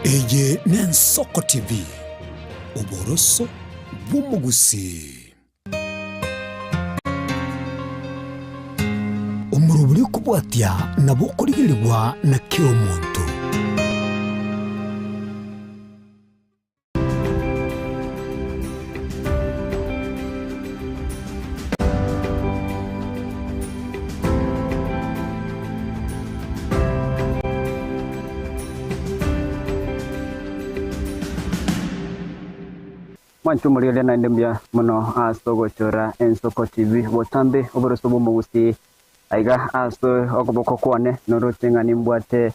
Eye n'Ensoko TV, oboroso bw'omogusii. Omorobori okobwatia nabo okorigerigwa na kera omonto. Mwanche omorigereria naende mbuya mono ase ogochora Ensoko TV botambe oboroso bw'omogusii aiga ase okoboko kwane noroche ng'a nimbwate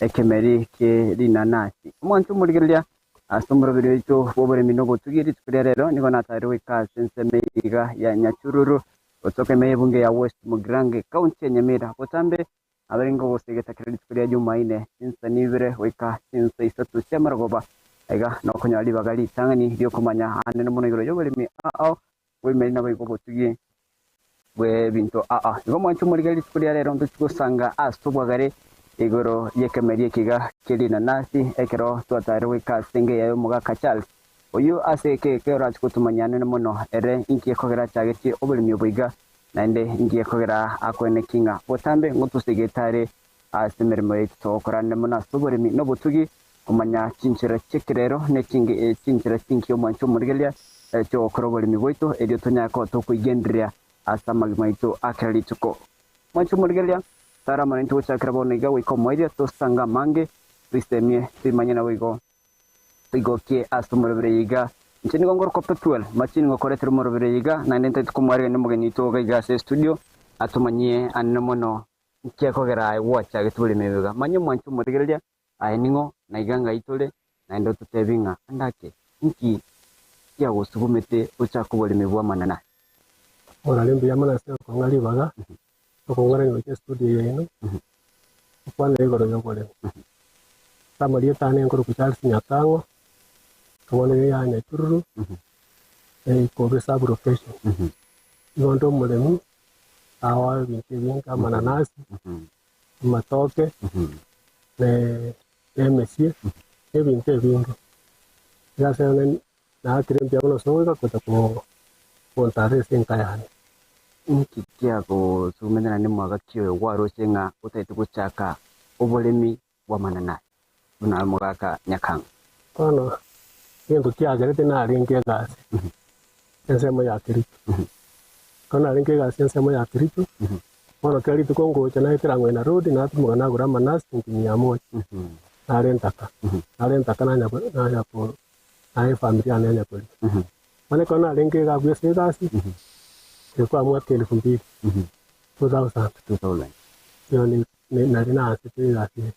ekemeri kie rinanasi. Omwanche omorigereria ase omoroberi oito bw'oboremi na obotugi rituko ria rero nigo nataire goika ase ensemo iga ya Nyachururu gotoka ime y'ebunge ya West Mugirango ekaunti ya Nyamira botambe Abarenge ogosegeta kera rituko ria Jumaine, chinsa nibere goika chinsa isato chi'amarogoba. Aiga nokonyora ribaga ritang'ani ri'okomanya aane mono igoro y'oboremi ao bw'emeri naboigo obotugi bw'ebinto aa. Igo mwanche omorigere rituko ria rero ntochie gosanga ase obwagare igoro y'ekemeri ekiga kie rinanasi ekero twataire goika ase engeya y'omogaka Charles, oyio ase eke eke orache gotomanyia anene mono ere inki gekogera achagetie oboremi obo iga Naende inki gekogera akoeneki ng'a botambe ngotosegete are ase emeremo yaito togokora ande mono ase oboremi na obotugi, komanya chinchera chi'ekerero ne chinchera chingiya omwancho omorigereria chi'ogokora oboremi bwaito, erio tonyare koba tokoigendereria ase amagima aito a kera rituko. Omwancho omorigereria, tara amo naintwe gochakera bono iga goika omoerio, tosange amange, toisemie, toimanye naboigo. Toigokie ase omorobere oyo iga. Inche nigo ngorokwa Pethuel, machini ngokoretera omorobere oyo iga, naende ntaete komwarigania omogeni oito iga iga ase estudio, atomanyie anene mono nki ekogera aye gwachagete oboremi obo iga. Manya omwanche omorigereria, aye ning'o, na iga ng'ai tore, naende ototebie ng'a ande ake inki kiagosugumete ochake oboremi bw'amananasi. Orare mbuya mono ase okong'a ribaga, okong'orania gochia estudio yaino, Okwanera igoro y'oboremi. Ase amarieta ane nkorokwa Charles Nyakang'o, bono nigo ya Nyachururu, Ikobe sub location. Nigo nde omoremi, aoa ebinto ebinge, amananasi, amatoke, na emesie, na ebinto ebinge. Iga ase ane naakire mbuya mono ase ogoika gocha gontara ase enka yane. Inki kiagosugumenyana nemwagaki oyo gwaroche ng'a otagete gochaka oboremi bw'amananasi buna omogaka Nyakang'o? Bono egento kiagerete narenge egasi ensemo ya Kericho. Ekero narenge egasi ensemo ya Kericho, bono kera rituko ngocha naetera Ng'oina Road natimoka nagora amanasi nkinyia mocha, nare ntaka, nare ntaka nanya nanya ko naye efamiri yane yanya koria. Bono ekero narenge iga abwo ase egasi, ilikuwa mwaka elfu mbili, 2000, 2000. Iyo ni- ni- nari naasete egasi eye,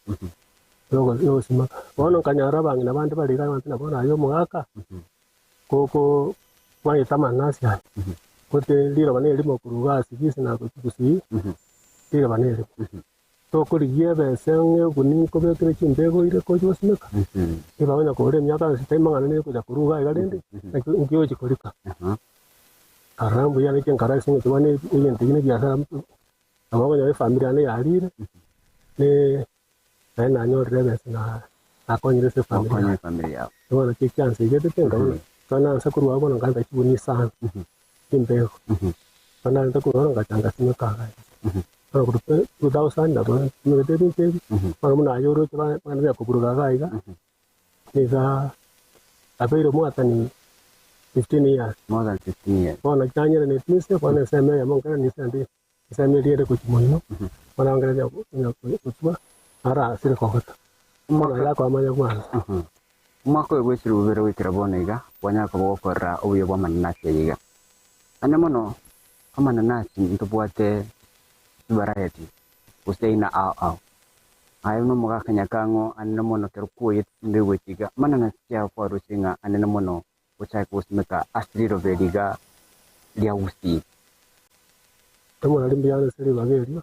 yogo- yogosimeka. Bono nkanyora abang'ina bande bare iga abanto nabo naye omogaka, koko kwanyete amananasi aya, gote riroba nerimo korwa igaa ase gisi na gochia gusii, riroba nerimo. Tokorigia ebesa ng'a egunia nkobekere chimbego ire kochia gosimeka, nigo bakonya kogora emiaka yonsi tari mang'ana nere kocha korwa iga iga rende, naki nki ogochia korika. Nkarora mbuya naki nkara ase eng'encho bono egento eki na ebiasara nabo okonyora efamiri yane yarire, ne naende nanyorire ebesa na nakonyire ase efamiri Okonye yane. efamiri yao. Bono naki ekianseigete nkabuna, ekero naansa korwa abwo bono nkaansa chigunia isano, chimbego, ekero narente korwa abwo ngacha ngasimeka iga. Bono korwa 2000 nabo nsimegete ebinto ebi, bono buna aye oroche ba- bana biakoburuga iga iga, niga abeire omwatani 15 years. More than 15 years. Bono naki inse, bono ensemo eyemo nkere ninse ende ensemo eria ere gochia moino, bono nkere gotwa, naro asire kogota. Bono aye akwamanya bwango. Omwaka oyo bw'echilifu bibere goikera bono iga, kwanyara koba ogokorera obuya bw'amananasi aya iga. Ande mono, amananasi ntobwate chivarayati gose aina ao ao. Aye buna omogaka nyakang'o anene mono ekero kwoyete chimbegu echi iga, amananasi kiago kwaroche ng'a anene mono gochaka gosimeka ase riroba eri iga ria Gusii. Tomorari mbuya ase ribaga erio,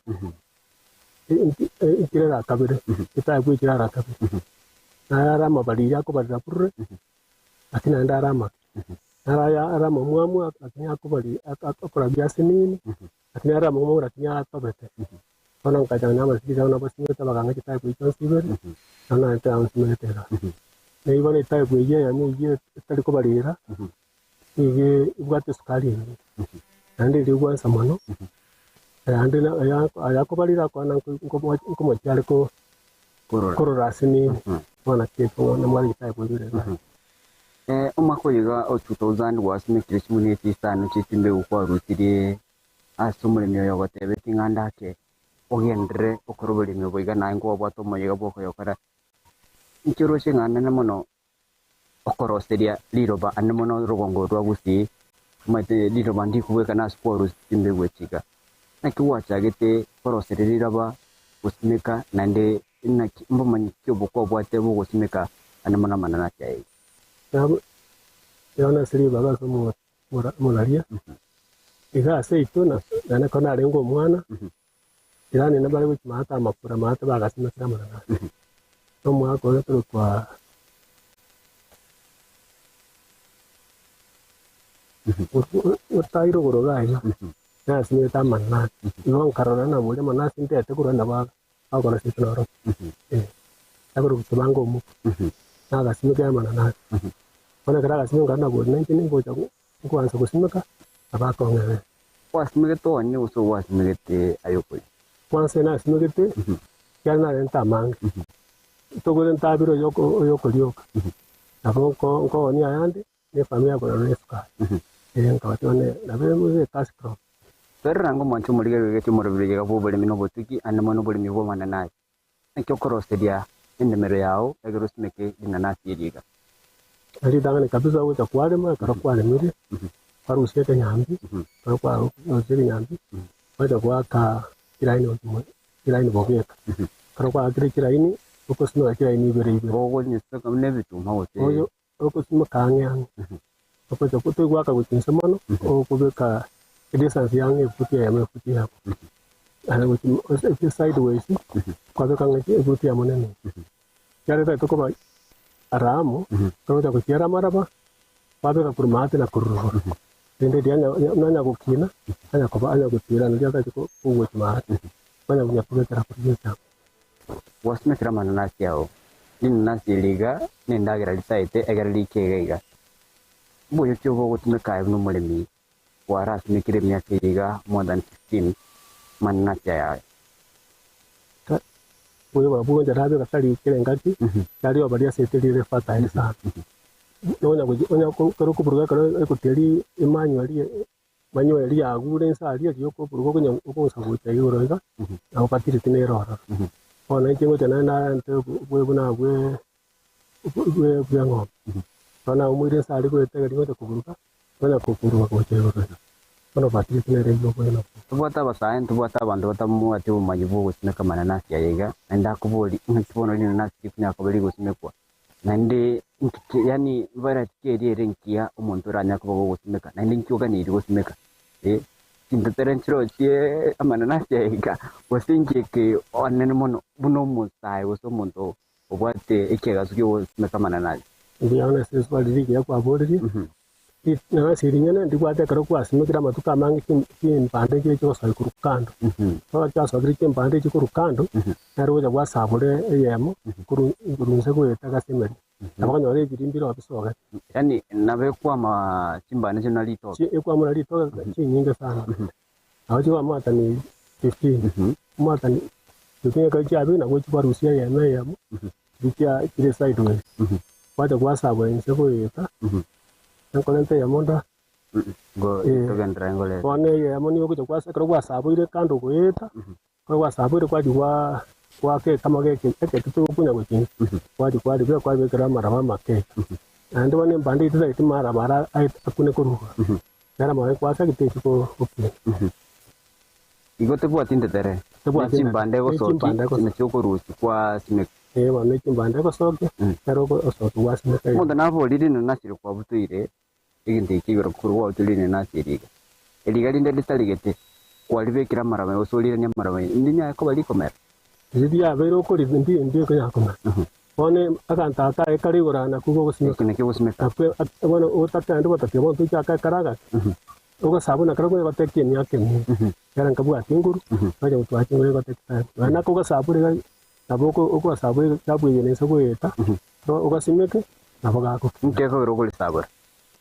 ekero erakabere, etagwe ekero arakabere, naro are amabariri akobarera burure, lakini naende are amake, naro aya are amamwamu lakini akobari akorabia ase nini, lakini are amamwamu lakini atobete. Bono nkacha na abasigisi abwo nabasimete bakang'a chitaipu echio chionsi ibere. Nabo naete amo nsimegete iga. Nigo ne type eyio eyemo eyio etari kobarira, nigo ebwate esukari enyinge, naende eria egwansa mono, naende na aya ayakobarira akwana nkomochia are ko Korora. korora ase nini, bono naki ekio namware type eyio ere iga. Omwaka oyo iga o 2000 gwasimekire chimuni echi isano chie chimbegu kwarusirie ase omoremi oyo ogotebetie ng'a ndake ogenderere okore oboremi obo iga naye nkwabwate omoyega bw'okoyokora. Inche oroche ng'a nene mono okoroseria riroba ande mono orogongo rwa Gusii, omanyete riroba ndikobwekana ase kwarusia chimbegu echi iga. Naki gwachagete koroseria riroba gosimeka naende naki mbomanyi ki obo kwabwate bogosimeka ande mono amananasi aya iga? Nabo ase ribaga ase omoraria, iga ase intwe naende ekero narenge omwana, Jirani nabare gochia maate amakura maate bagasimekire amananasi. Na omwaka oria torokwa otaire igoro iga iga, nasimegete amananasi. Igo nkarora naboria amananasi ndete korwa nabo agokora seito naro eh, akorokwa kibanga omuko, nagasimekire amananasi. Bono ekero agasimeka nkarora naboria nainche ningocha nkoansa gosimeka, nabo akong'ebera. Gwasimegete onye gose gwasimegete aye okoria? Kwansa nasimegete, ekiagera narente amange, togore ntabire oyokoria oka, nabo nkoonia ayande, na efamiri yakogora na esukari, eh nkabatebia one nabo ebe cash crop. Twerora ng'a omwancho omorigereria oigete omorobiri oyega bw'oboremi na obotugi, ande mono oboremi bw'amananasi. Naki okoroseria endemero yao egere osimeke rinanasi eria iga? Ritang'ani kabisa ogocha kwarema, ekero kwaremire, kwarusia ekenyambi, ekero kwarusia ekenyambi, gwacha goaka chilaini gochia chilaini bogeka. Ekero kwaakire chilaini, ogosimeka chilaini ibere ibere. Ogonyeseka buna ebituma gose? Oyo ogosimeka ang'e ang'e, ogocha togoaka gochia inse mono, okobeka edistance ya ang'e efuti eyemo efuti eyemo. Naende gochia sideways, kwabeka ang'e efuti eyemo na enusu. Ekiagera tari tokoba ara amo, togocha gochiera amaraba, kwabeka korwa maate na korwa rogoro. Rende riria nanya gokina, anya koba anya gotiira nario atache kogochia maate, kwanya konya kobekera korwa gocha amo. Gwasimekire amananasi ao, rinanasi eri iga nendagera ritaete egere rike iga iga. Mbuya ki obe ogotumeka aye buna omoremi kwarasimekire emiaka eye iga more than 15 amananasi aya aya? Oyo barabwo gocha nabeka tari kera engaki, tari oba riasete rire fertile sana. Nonya gochi onya ekero okoburuga ekero egoteri emanure ria manure riagure inse aria riria okoburuga okonya okogusa gocha igoro iga, nabo fertility nere ororo. Bono inche ngocha naende narente obwe buna bwe bwe bwe eng'ombe, bono naumwire inse aria goeta erio ngocha koburuga, nonya koburuga gocha igoro iga, bono fertility nere eywo oboina obwo. Tobwate abasae, ntobwate abanto batamobwati obomanyi bw'ogosimeka amananasi aya iga, naende akoboria, ng'aki bono rinanasi rikonyara koba rigosimekwa? Naende nki ki yaani variety ki eria ere engiya omonto oranyare koba gogosimeka, naende nki oganeiri gosimeka? Eh, chintetere nchirochie amananasi aya iga, gose inki eke onene mono buna omosae gose omonto obwate ekegaso kiogosimeka amananasi? Mbuya mono ase eswali rigiya kwaboririe. Rinanasi rinyene ndibwate ekero kwasimekire amatuko amange chimpande nchiria chigosoa korwa kando. Ekero chiasokire chimpande echi korwa kando, nere ogocha gwasabora eyemo korwa korwa inse goeta ase emeria. Nabo okonyora ebiri mbire oo bisogete. Yaani nabo ekwama chimbande chire buna ritoke? Ekwama buna ritoke chinyinge sana. Nabo chikwama more than 15, more than 15 ekero chiabire nabo ogochia kwarusia eyemo eyemo, chiria chire sideways, gwacha gwasabora inse goeta, nkorenta eyemo nda, Togenderere ngorete. Bono eyemo nigo ogocha gwasa ekero gwasaboire kando goeta, ekero gwasaboire kwachia gwa goaka ekama geke ekeki togokunya gochia inse, kwachia kwaribeka kwabekera amaraba amake. Naende bono embande eyio tetageti maraba aria akune korwa igoro, nere amaye kwasa gete gokina. Igo tebwati ntetere, Tebwati ne chimbande ntetere, ne egosokia, chimbande egosokia. nachio okorusia kwasimeka. Ee bono ne chimbande egosokia, nere osokia gwasimeka igo. Omonto naborie rinanasi rikwabutoire egento eke igoro korwa gwabutoire rinanasi eri iga. Eriga rinde ritarigete, kwaribekire amaraba gose oriranie amaraba ndinyare koba rikomera? Riria riabeire okoria ndi ndi ekonyara komera. Bono aganto aka aye kare igoro aa nakwo gogosimeka. Eki nakio ogosimeka. Nakwo bono otakende gotakia bono tochake ekare agake. Ogosaaba buna ekero kwegoteka emiaka eminge, ekiagera nkabwati nguru, nonya gotwara chinguru egoteka time. Nonya nako ogosaaba ore iga. Nabo okosabora echabu eye nense goeta, ogasimeke, nabo gagokina. Inki ekogera okorisabora?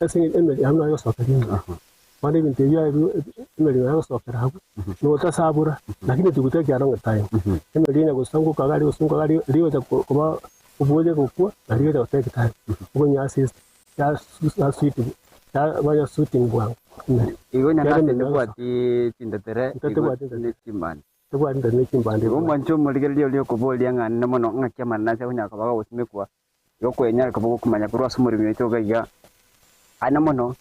Ase emeri abwo naye gosokeria emeri. Bono ebinto ebi biaye emeri naye gosokera abwo, notasabora, lakini it will take a long time. Emeri enya gosangoka iga aria gosungoka iga aria, rigocha koba oboche gokwa, na rigocha go take time. Okonywa ase ya sweet ya sweeting bwango emeri. Igo Ekiagera onye emeri nase naye gosoka. ndebwati chintetere Ntatebwati igo ntetere. ne chimbande. Tebwati ntetere ne chimbande Igo ebwate. omwanche omorigereria oria okoboria ng'a nene mono ng'aki amananasi akonyara koba agosimekwa, Igo kwenyare koba gokomanya korwa ase omoremi oito iga iga, aye mono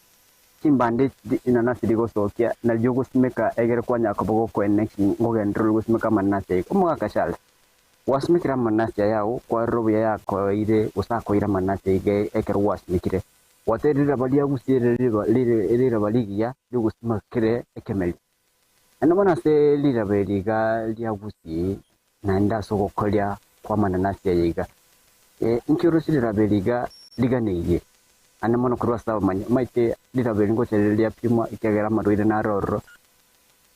chimbande rinanasi rigosokia, nario ogosimeka egere kwanyara koba gokoenena ki ngogenderera ore gosimeka amananasi aiga. Omogaka Charles, gwasimekire amananasi aya agwo, kwarora obuya yakoeire gose akoeire amananasi aiga ekero gwasimekire. Gwateire riraba riagusie rire riraba rigiya riogosimekere ekemeri. Naende bono ase riraba eri iga ria Gusii, naende ase ogokoria kw'amananasi aya iga, inki oroche riraba eri iga riganeirie? Naende mono korwa ase abamanyi, omanyete riraba eri ngocha rire riapimwa ekiagera amarwaire naro ororo.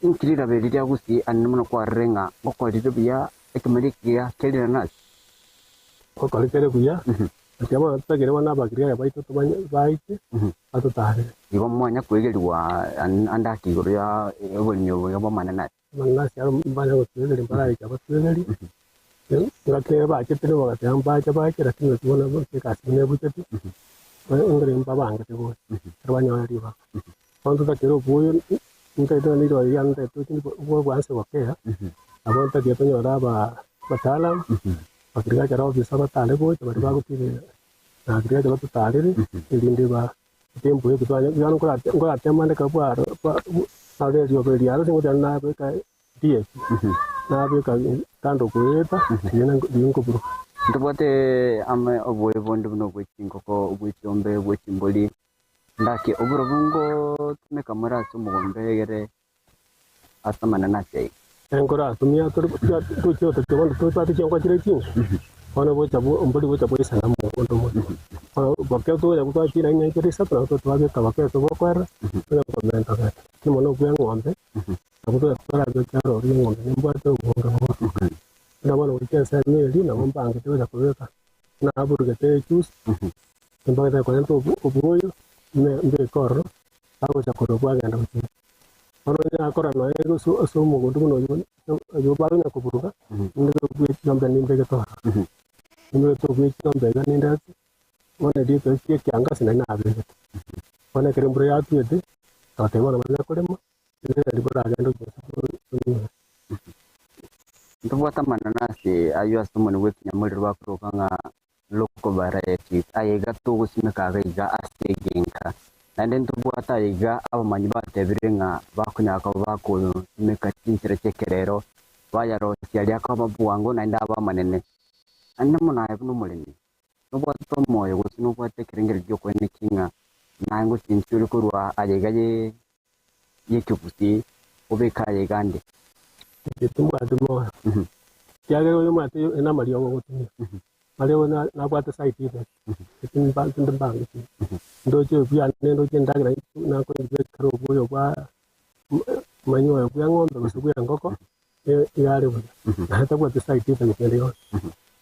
Inki riraba eri ria Gusii naende mono kwarorire ng'a ngokorire buya ekemeri ekiya kia rinanasi? Gokora kere buya, Inche bono totagere bono abagirigaya baito tobanye baite, batotaarere. Igo mwanya kwegerigwa ande ake igoro ya oboremi obo iga bw'amananasi. Amananasi aro mbanya gotwegeria, mbaraicha batwegerie. Engaki eye bachete nigo bagateba mbache bache, lakini naki bono egasi buna ebucheti, engeri mbabangete gocha, ekero banyora ribaga. Bono totakere oboyo, ntaete nonye rirorio riane ntaete toche bwanse gokea, nabo ntakeire tonyore aba abataalamu. Agriculture officer batare gocha baria bagotiga na agriculture batotarere erinde ba embuya eke twanya bono nkoratema ande ekero bwaro bwa erioba eri riaro ase ngocha nabeka DAP nabeka kando goeta riria nkoburuka. Ntobwate ame obobe bonde buna obwe chingoko, obwe chiombe, obwe chimbori, ndake oborobwo ngotumeka more ase omogondo egere ase amananasi aye. Nkoratumia tochie gotokia bono tobwate chinkwa chire chinsu, bono gocha mbori gocha goisana omonto omonto. Bono boke togocha gotwara chiraini ibere isato nabo twabeka boke togokorera, tonya komenta besa. Lakini mono obwa eng'ombe, nabo torabeke aroro eng'ombe nimbwate obonge bogotoka. Buna bono goika ensemo eria nabo mbangete gocha kobeka, naburugete ejuice, nimbangete korenta oboyo, mbeke ororo, bagocha korwa bwagenda gochia. Bono onye akora nonya ase ase omogondo buna oyio oyio bagonya koburuga, ninde obwe chiombe nimbegete ororo. Nimbegete obwe chiombe iga nindete, bono erio ekero kia ekiangasi naende nabegete. Bono ekero embura yatwete, agatebia bono banya korema, rinde nario baragende gochia ase onyore. Ntobwate amananasi ayio ase omonwe bw'ekinyamorero bakoroka ng'a Local varieties, aya iga togosimeka iga iga ase egenka. Naende ntobwate aya iga abamanyi batebire ng'a bakonyara koba bakosimeka chinchera chi'ekerero, bayarosia aria akoba bwango naende abe amanene. Naende mono aye buna omoremi, nobwate omoyo gose nobwate ekerengererio gi'okoenekia ng'a naye ngochinchia ore korwa aya iga ye y'ekegusii, obeke aya iga ande. Inche timbwati moyo, ekiagera oyo omanyete oyo namariogo ogotumia, amariogo nabwate side effect, tindi mbangeti. Ndoche ebiane ndoche endagera nakoyebekera oboyo bwa manyoya bwa eng'ombe gose bwa engoko, iga are buya, naende tabwati side effect ende yonsi.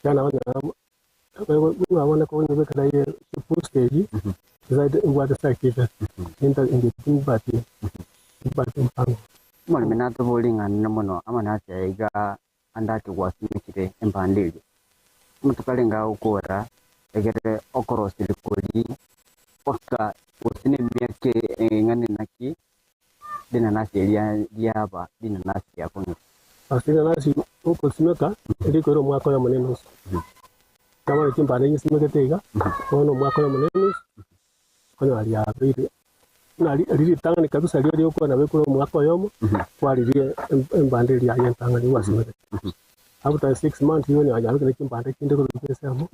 Ekiagera nabo buna bono konyebekera boostage, ebwate side effect, inche timbwati timbwati mpango. Omoremi natobore ng'a nene mono amanasi aya iga ande ake gwasimekire empande eria. Amatuko arenge agokora egere okorosia rikori mpaka gose nemiaka eng'ana naki rinanasi eria riaba rinanasi riakong'ire. Ase rinanasi okosimeka rikoira omwaka oyomo na enusu. Bono chimbande nchisimekete iga, bono omwaka oyomo na enusu, okonyora riabeire buna riria ritang'ani kabisa riria riokwana bekure omwaka oyomo, kwaririe embande eria yaye entang'ani gwasimegete. After 6 months igo onye yabekire chimbande chinde korwa ensemo,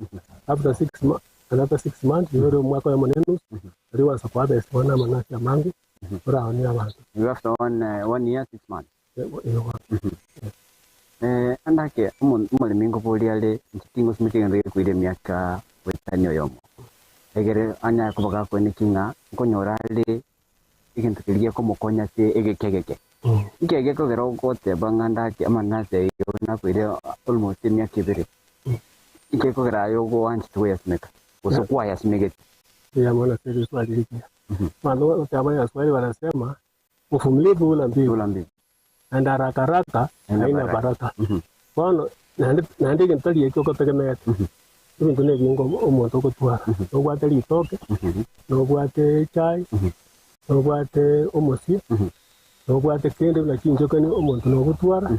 after another 6 months igo ore omwaka oyomo na enusu, riria gwansa koharvest bono amanasi amange, oraonie abanto. Igo after one year 6 months. Igo. Ande ake omoremi nkoboria are, inche tingosimeka egento gekoira emiaka goetania oyomo. Egere anyare koba gakoenekia ng'a nkonyora are egento keria gekomokonya ase egeka egeke. Inki gekogera ogoteba ng'a ndake amananasi ayio nakoire almost emiaka ebere? Inki gekogera aye ogoanchete koyasimeka gose kwayasimegete? Mbuya mono ase riswali rigiya. Abanto bagoteba Abaswahili wanasema uvumilivu hula mbivu Hula mbivu. naende haraka haraka Haina haina baraka. baraka. Bono naende naende egento tari ekio ogotegemeete, ebinto na ebinge omonto ogotwara, nobwate ritoke, nobwate echae, nobwate omosie, nobwate kende buna chinchoke ni omonto nogotwara,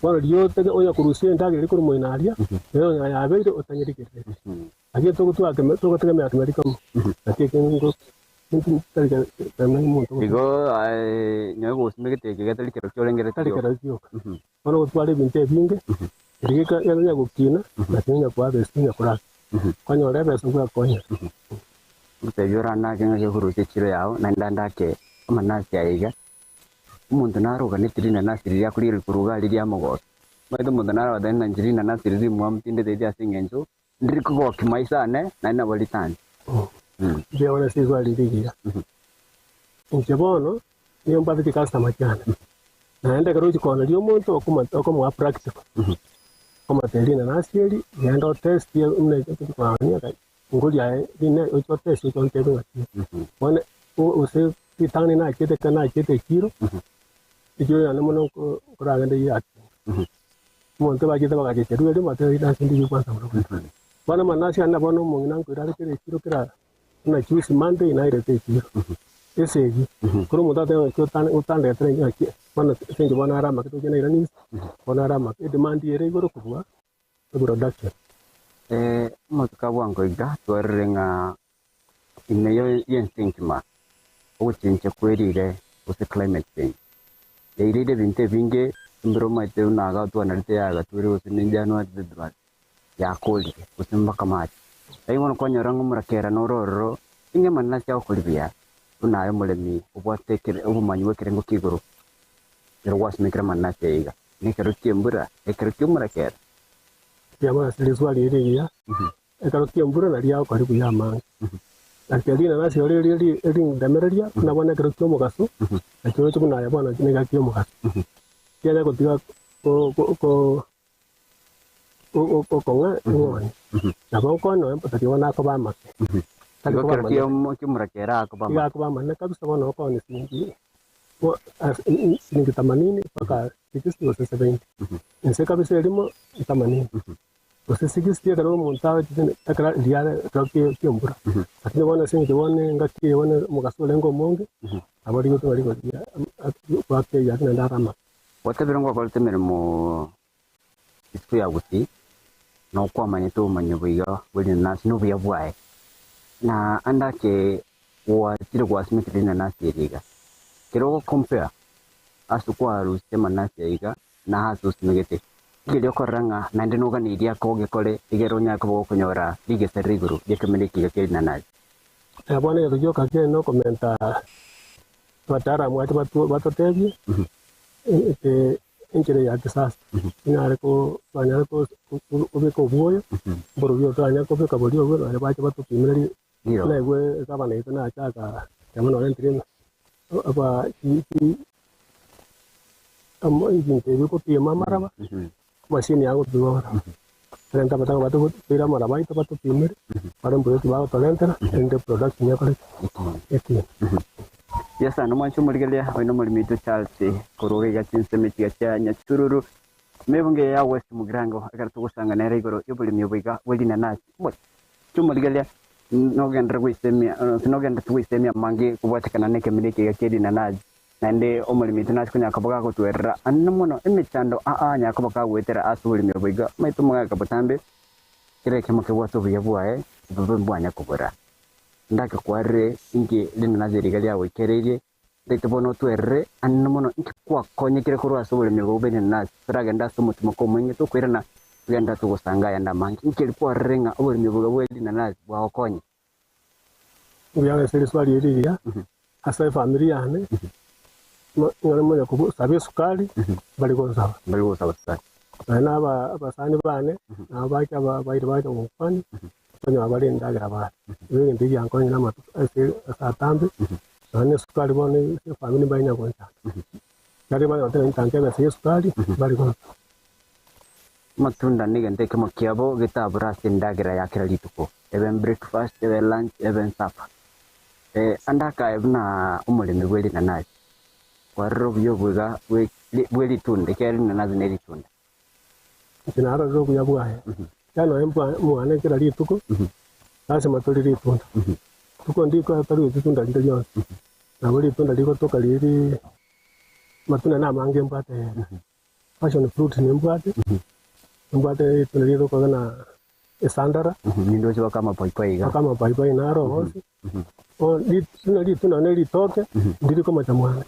bono riria otege onya korusia endagera eria korwa moino aria, nero onye yabeire otanyerigerereti. Naki togotwara keme togotegemea kemeri kamo, naki eke ngo intwe tari kemeri omonto Igo aye nyowe gosimegete eke getari kero kiorengeretie tari gioka. kero gioka. Bono gotwara ebinto ebinge, erio geka onya gokina, lakini onya koa ebesa onya korara. Kwanyora ebesa bwakonyera. Ngotebi orandake ng'a gekorusia echiro yao, naende andake amanasi aya iga. Omonto naroganeti rinanasi riria akorigereria korwa iga aria riamogokia. Omanyete omonto narogotebia ng'a inche rinanasi riria rimwamu tindeteti ase eng'encho ndiri kogokia maiso ane, naende nabo ritanche. Mbuya bono ase rigoro riria rigiya. Inche bono nigo mbwate chicustomer chiane, naende ekero ochikooneria omonto okomoa practical, okomotebia rinanasi eri genda otestie buna okochikoonia ngoria aye rinde oche otestie oche ontebie ng'aki. Bono gose ritang'ani nachiete ekero nachiete echiro, echiro yane mono nkoragende yakinga. Omonto bachete bagachecherwa erio bateba rinanasi ndiria kwansa mono. Bono amananasi ane bono omong'ina nkoira are kera echiro kera buna juice Monday nairete echiro. Esegi, kore omonto ateba ng'aki otandetera ng'aki bono ase eng'encho bono are amake tochia naira ninse, bono are amake. Edemand ere igoro kobua eproduction. Amatuko a bwango iga twarorire ng'a ime y'ense engima ogochenchia kwerire gose climate change yaireire ebinto ebinge mbere omanyete buna iga twanarete yagature gose ne January, February yakorire gose mpaka March. Lakini bono kwanyora ng'a omorakera noro ororo ng'a amananasi agokori buya buna aye omoremi obwate ekere obomanyi bwa ekerengo kia igoro ekero gwasimekire amananasi aya iga, na ekero kia embura, ekero kia omorakera. Riamana ase riswali eri rigiya, Ekero ki'embura nario agokora buya amange. Na riria rinanasi ore riria rindemereria, buna bono ekero ki'omogaso, nakio oroche buna aye bono nekero ki'omogaso. Kianya gotiga gokong'a ing'onye. Nabo nkonya tari bono akoba amake. Tari Igo koba ekero amanene. ki'omorakera akoba Iga amake. akoba amanene kabisa bono okonya siringi siringi themanini mpaka sixty gose seventy. Inse kabisa erimo themanini. Gose 60 ekero omonto agochete ekero riria ekero ki'embura. Lakini bono ase eng'encho bono engaki eye bono omogaso orenge omonge, nabo rigotuba rigoria goaka eyaki naende are amake. Gwatebire ngwakorete emeremo isiko ya gusii, na okwamanyete obomanyi boiga bwe rinanasi na obuya bwaye, na ande ake gwachire gwasimekire rinanasi eri iga. Ekero ogocompare ase kwarusia amananasi aya iga na aase osimegete, rigerio okorora ng'a naende noganeirie ake ogekore, egere onyare koba gokonyora rigesa rire igoro ri'ekemeri ekiya kie rinanasi. Bono egento gioka kiaye nokomenta abataalamu baito batotebie enchera ya kisasa, tonyare twanyare kobeka obwoyo, mborobio tonyare kobeka boria obwo naende bache batopimere Naigwe egavana yaito nachaka keba nonye ntiri aba ebinto ebi gopima amaraba, emashini ya gopima amaraba. Torente abataka batoire amaraba aito batopimere, bare mbuya ki bagotorentera, erinde production ekore ki? Ekine. Yes sana omwanchi omorigereria oyo nomoremi oito Charles korwa iga chinsemo echiga chia Nyachururu mebungo eye ya West Mugirango ekero togosanga nere igoro yoboremi obo iga bwe rinanasi. Chi'omorigereria nogenderere goisemia, gose nogenderete goisemia amange kobwatekana nekemira eke iga kie rinanasi, naende omoremi oito nase konya koba gagotwerera anene mono emechando aa anyare koba kagoetera ase oboremi obo iga. Omanyete omogaka botambe, kera ekemo kebwate obuya bwaye, obobe mbwanya kobora. Ndakekwarire inki rinanasi eri iga riagoikereirie, Ndete bono otwerere anene mono inki gwakonyekire korwa ase oboremi obo bwe rinanasi, toragende ase omotimoko omoinge tokoirana togenda togosanga ayande amange. Inki eri kwarorire ng'a oboremi obo bwe rinanasi bwagokonye? Mbuya ase riswali eri rigiya, ase efamiri yane, ng'a nonya kosaba esukari, mbari gonsaba. Mbari gosaba esukari. Nonya na abasani bane, nabo bacha baire bacha gokwania, Okonyora bare endagera bare. Igo egento ekio giankonyire amatuko ase ase atambe, nonya na esukari bono ase efamiri mbare nyagonchanda. Ekiagera banyora ng'a intanke ebesa y'esukari, mbari gocha. Amatunda negento ekemo kiabo getabura ase endagera ya kera rituko, ebe breakfast, ebe lunch, ebe supper. Ande akaye buna omoremi bwe rinanasi, kwarora obuya obo iga bwe ritunda, ekiagera rinanasi ne ritunda. Inche narorire obuya bwaye, ekiagera nonya mwane kera rituko, lasima torie ritunda. Rituko ndikoya tari ritunda rinde rionsi, nabo ritunda rigotoka riri amatunda namange mbwate passion fruit nimbwate, nimbwate ritunda rirokoga na esandara. Nindoche baka amapaipai iga. Baka amapaipai naro bonsi. Bono buna ritunda ne ritoke, ndiri komocha mwane.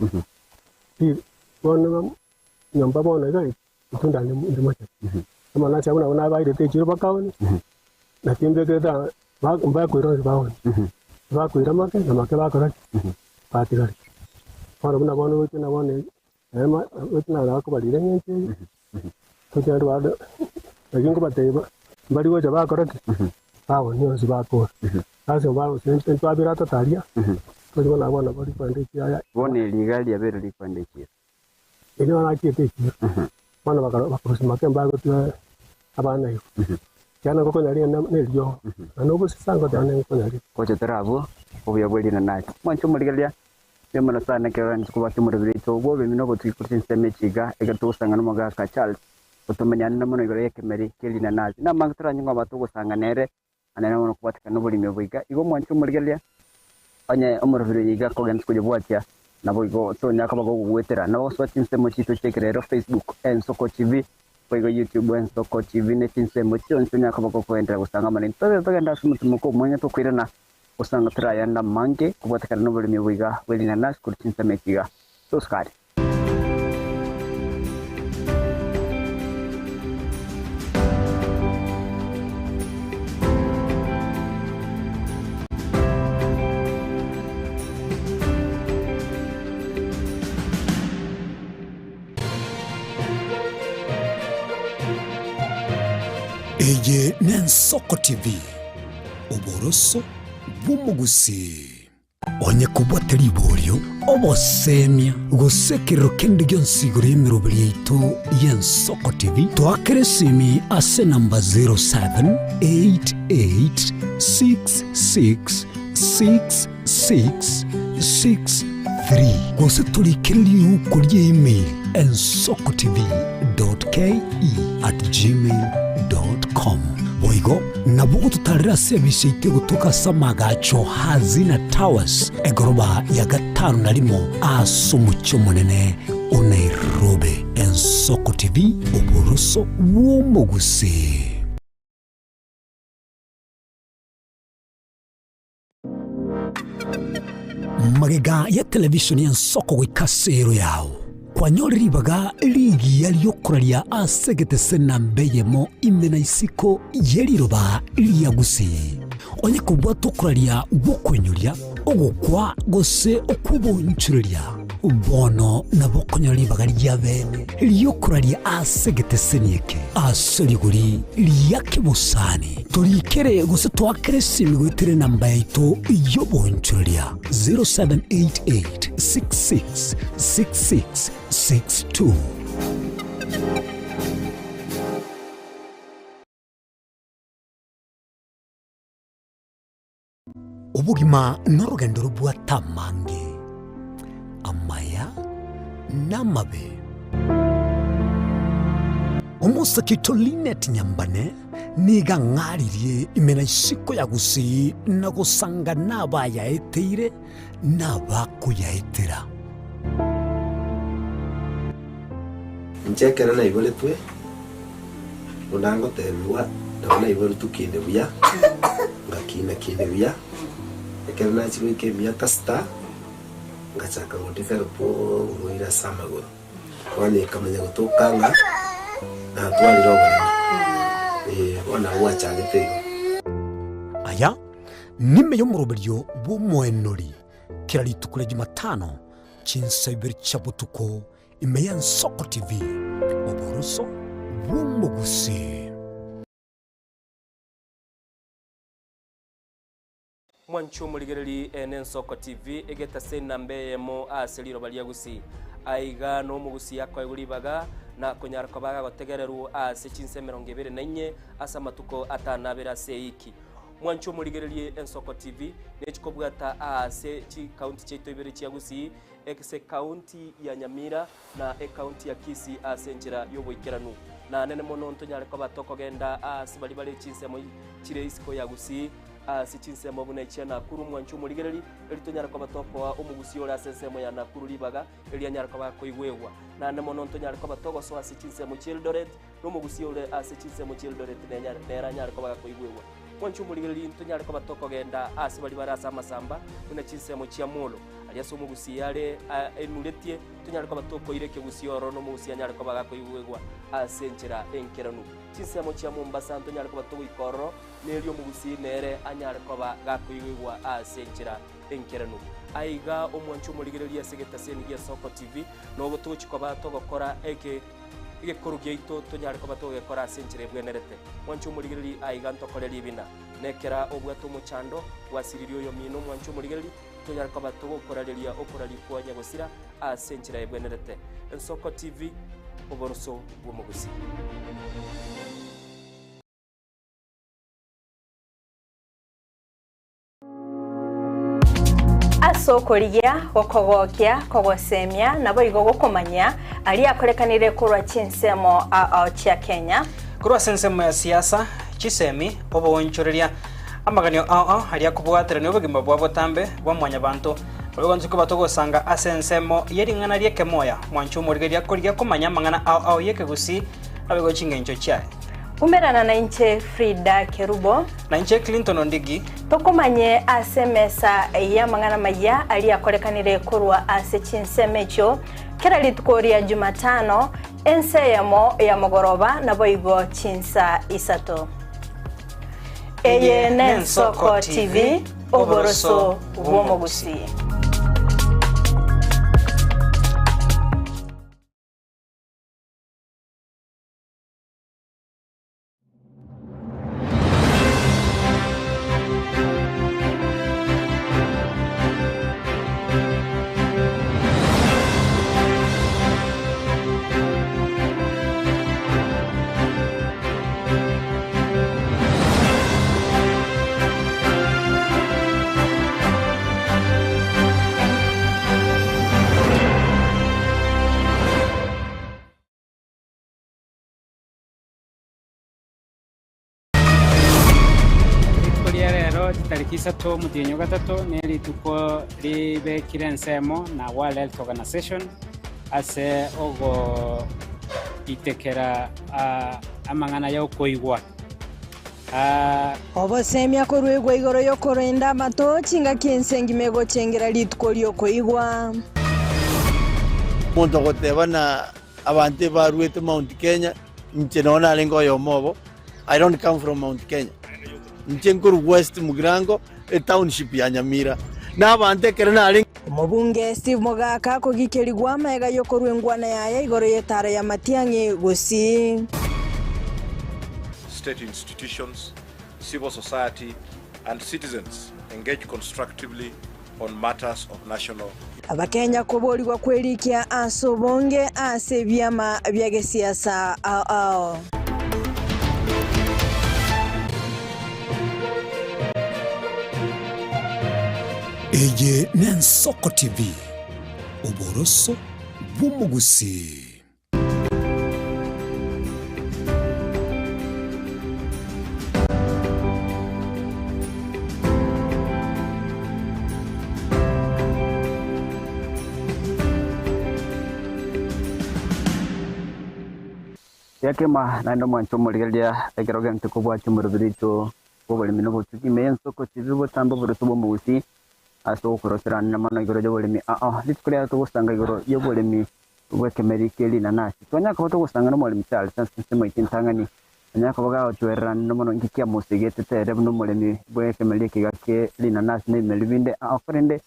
Bono nyomba bono iga ritunda ndimocheti. Amanasi abwo nabo nabairete echiro bakaoni, naki mbekete aa mbakoira onsi baoni. Bakoira make na make bakora ki? Batigari. Bono buna bono goika na bono Goika naro akobarira eng'encho eye, goika naende bande naki nkobatebia mbari gocha bakora ki? Bagonia onsi bakora. Ase bagosia ntwabire atata aria, tochi bono abwo nabo rikwenda ekiaya. Bono eri iga riabeire rikwenda echiiro. Erio bono achiete echiiro, bono bakarusia make mbagotiga abana igo. Ekiagera ngokonya rinde neriogo, na nobosisa ngoteba ninkonya rinde. Gocha tore abwo, obuya bwe rinanasi. Mwanche omorigereria, Mbuya mono sana ekero oranche kobwatia omorobiri oito bw'oboremi na obotugi korwa chinsemo echi iga, ekero togosangana omogaka Charles, otomenyanire mono igoro y'ekemeri kie rinanasi. Namange toranye ng'a oba togosangana ere, anene mono kobwatekana noboremi obo iga. Igo mwanche omorigereria, onye omorobiri oyo iga kogensa koyobwatia, naboigo tonya koba gogogwetera. Nabo gosoa chinsemo chiaito chi'ekerero, Facebook, Ensoko TV, boigo YouTube, Ensoko TV, ne chinsemo chionsi onya koba gokoenderera gosanga amo naintwe. Tobe togende ase omotimoko omwanya tokoirana Gose torayende amange kobwatekana noboremi obo iga bwe rinanasi korwa chinsemo echi iga. Tosukare. Eye n'Ensoko TV, oboroso bw'omogusii. Onye kobwate riborio, obosemia, gose ekerero kende gionsi igoro y'emeroberi yaito y'Ensoko TV, toakere esimi ase enamba 0788666663 gose torikere riuko rie email ensokotv.ke@gmail.com. Boigo nabo ogototarera ase ebise yaito egotoka ase amagacho Hazina Towers, egoroba ya gatano na rimo ase omochie omonene o Nairobi. Ensoko TV, oboroso bw'omogusii. Magega ya televishoni y'ensoko goika ase ero yao, kwanyorire ribaga rigiya ri'okoraria ase egetese namba eyemo ime na isiko ye riroba ria Gusii. Onye kobwata okoraria gw'okoinyoria, ogokwa gose okw'obonchoreria, Bono nabo okonyora ribaga ria bene ri'okoraria ase egeteseni eke ase rigori ria kebosani. Torikere gose toakere esimi goetera enamba yaito y'obonchoreria 0788 66 66 62. Obogima norogendo robwate amange, amaya na amabe. Omosake oito Linet Nyambane nigo ang'aririe ime na isiko ya Gusii na gosanga nabayaeteire na abakoyaetera. Inche ekero naiboretwe, buna ngotebigwa, nabo naiboretwe kinde buya, ngakina kinde buya. Ekero nachia goika emiaka sita, ngachaka go develop oborwaire ase amagoro. Bono ekamanya gotoka ng'a natwarire oboremo, eh, bono nabo gwachagete igo. Aya nime y'omoroberio bw'omoenori kera rituko ria Jumatano chinsa ibere chia botuko Ime y'Ensoko TV, oboroso bw'omogusii. Mwanche omorigereri ene Ensoko TV, egetase enamba eyemo ase riroba ria Gusii. Aiga nomogusia akoegwa ribaga na konyara koba agagotegererwa ase chinsa 24 ase amatuko atanabere ase eiki. Mwanche omorigererie Ensoko TV nechikobwata aase chikaunti chiaito ibere chia Gusii, ase ekaunti ya Nyamira na ekaunti ya Kisii ase enchera y'oboikeranu. Nanene mono ntonyare koba tokogenda aase baria bare chinsemo chire isiko ya Gusii, ase chinsemo buna echia Nakuru mwanche omorigereri, eri tonyare koba tokoa omogusii ore ase ensemo ya Nakuru ribaga eri anyare koba akoigwegwa. Naende mono ntonyare koba togosoa ase chinsemo chi'Eldoret, na omogusii ore ase chinsemo chi'Eldoret nere anyare koba gakoigwegwa. Mwanche omorigereri ntonyare koba tokogenda ase baria bare ase amasamba buna chinsemo chia Molo, aria ase omogusii are enuretie, tonyare koba tokoira ekegusii ororo na omogusii anyare koba gakoigwegwa ase enchera enkeranu. Chinsemo chia Mombasa ntonyare koba togoika ororo, na erio omogusii nere anyare koba gakoigwegwa ase enchera enkeranu. Aiga omwanche omorigereria ase egetaseni gia Soko TV, nobo togochia koba togokora eke egekoro giaito tonyare koba togegekora ase enchera ebwenerete. Mwanche omorigereria aiga ntokore ribina. Nekera obwate omochando, gwasiririe oyomino omwanche omorigereria, tonyare koba togokorareria okoraria kwa nyagosira ase enchera ebwenerete. Ensoko TV, oboroso bw'omogusii. Ase okorigia, gokogokia, kogosemia, naboigo gokomanyia aria akorekanire korwa chinsemo ao chia Kenya. Korwa ase ensemo ya siasa, chisemi, oboonchoreria, amaganio ao ao aria akobwaterania obogima bwa botambe bwa mwanyabanto, naboigo ntokoba togosanga ase ensemo ye ring'ana ri'ekemoya, mwanche omorigereria korigia komanya amang'ana ao ao y'ekegusii naboigo chingencho chiaye. Umerana nainche Frida Kerubo. Na inche Clinton Ondigi. Tokomanye ase emesa y'amang'ana amayia aria akorekanire korwa ase chinsemo echio kera rituko ria Jumatano, ensa eyemo ya mogoroba naboigo chinsa isato. Eye n'Ensoko TV, oboroso bw'omogusii. Rituko ria rero chitariki isato omotienyi o gatato nerituko ribekire ensemo na World Health Organization ase ogoitekera amang'ana ya okoigwa. Obosemia koruegwa igoro y'okorenda amato, chingaki ense engima egochengera rituko ri'okoigwa. Omonto ogoteba na abanto ebaruete Mount Kenya, inche nonye narenge oyomo obo, I don't come from Mount Kenya. Inche nkorwa West Mugirango, etownship ya Nyamira. Na abanto ekero narenge. Omobunge Steve Mogaka akogikerigwa amaega y'okorua engwana yaye igoro y'etaro ya Matiang'i Gusii. State institutions, civil society and citizens engage constructively on matters of national. Abakenya koborigwa kwerikia ase obonge ase ebiama bia gesiasa ao ao. Eye n'Ensoko TV, oboroso bw'omogusii. Yakema naende omwancho omorigereria ekero gento kobwatia omorobiri oito bw'oboremi na obotugi ime y'ensoko chibi botambe oboroso bw'omogusii ase ogokoroserana mono igoro y'oboremi ao. Rituko riaye togosanga igoro y'oboremi bw'ekemeri kie rinanasi. Twanyara koba togosanga nomoremi Charles ase ensemo yaito entang'ani, onyare koba gagochwererana mono inki kiamosegete tere buna omoremi bw'ekemeri ekiga kie rinanasi na ebimeri binde ao korende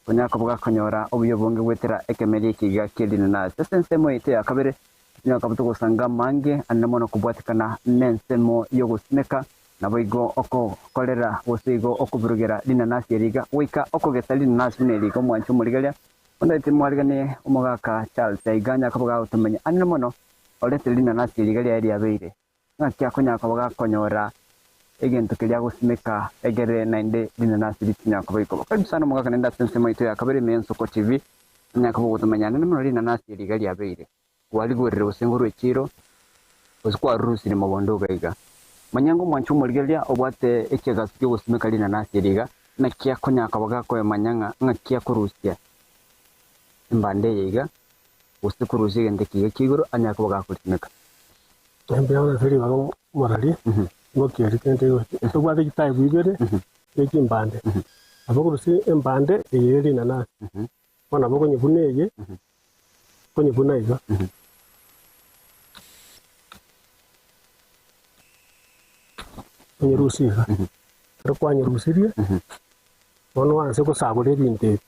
onyare koba gakonyora obuya obonge goetera ekemeri ekiga kie rinanasi. Ase ensemo yaito ya kabere, tonyare koba togosanga amange ande mono kobwatekana nensemo y'ogosimeka naboigo okokorera gose igo okoburugera rinanasi eri iga goika okogesa rinanasi buna eri iga omwanche omorigereria. Ondaete mwariganie omogaka Charles aiga nyakoba gagotomenya anene mono oretire rinanasi riga riaye riabeire ng'aki akonyara koba gakonyora egento keria agosimeka egere naende rinanasi ritinyara koba ikoba. Karibu sana omogaka naende ase ensemo yaito ya kabere ime y'Ensoko TV nyakoba ogotomenya anene mono rinanasi riga riabeire. Kwarigorire gose ngorwe echiiro, gose kwarurusirie mogondo iga iga. Manya ng'a omwanchi omorigereria obwate ekegaso ki'ogosimeka rinanasi eri iga, naki akonyara koba gakoemanya ng'a ng'aki akorusia embande eye iga, gose korusia egento eke iga kia igoro anyare koba gakorisimeka. Mbuya mono ase ribaga omorari, ngokieri kende gochi. Tobwate chitype ibere chie chimbande. Nabo okorusia embande eye ye rinanasi, Bono nabo okonyebuna eye, okonyebuna iga. Onyerusie iga. Ekero kwanyerusirie, bono oanse gosabora ebinto ebi.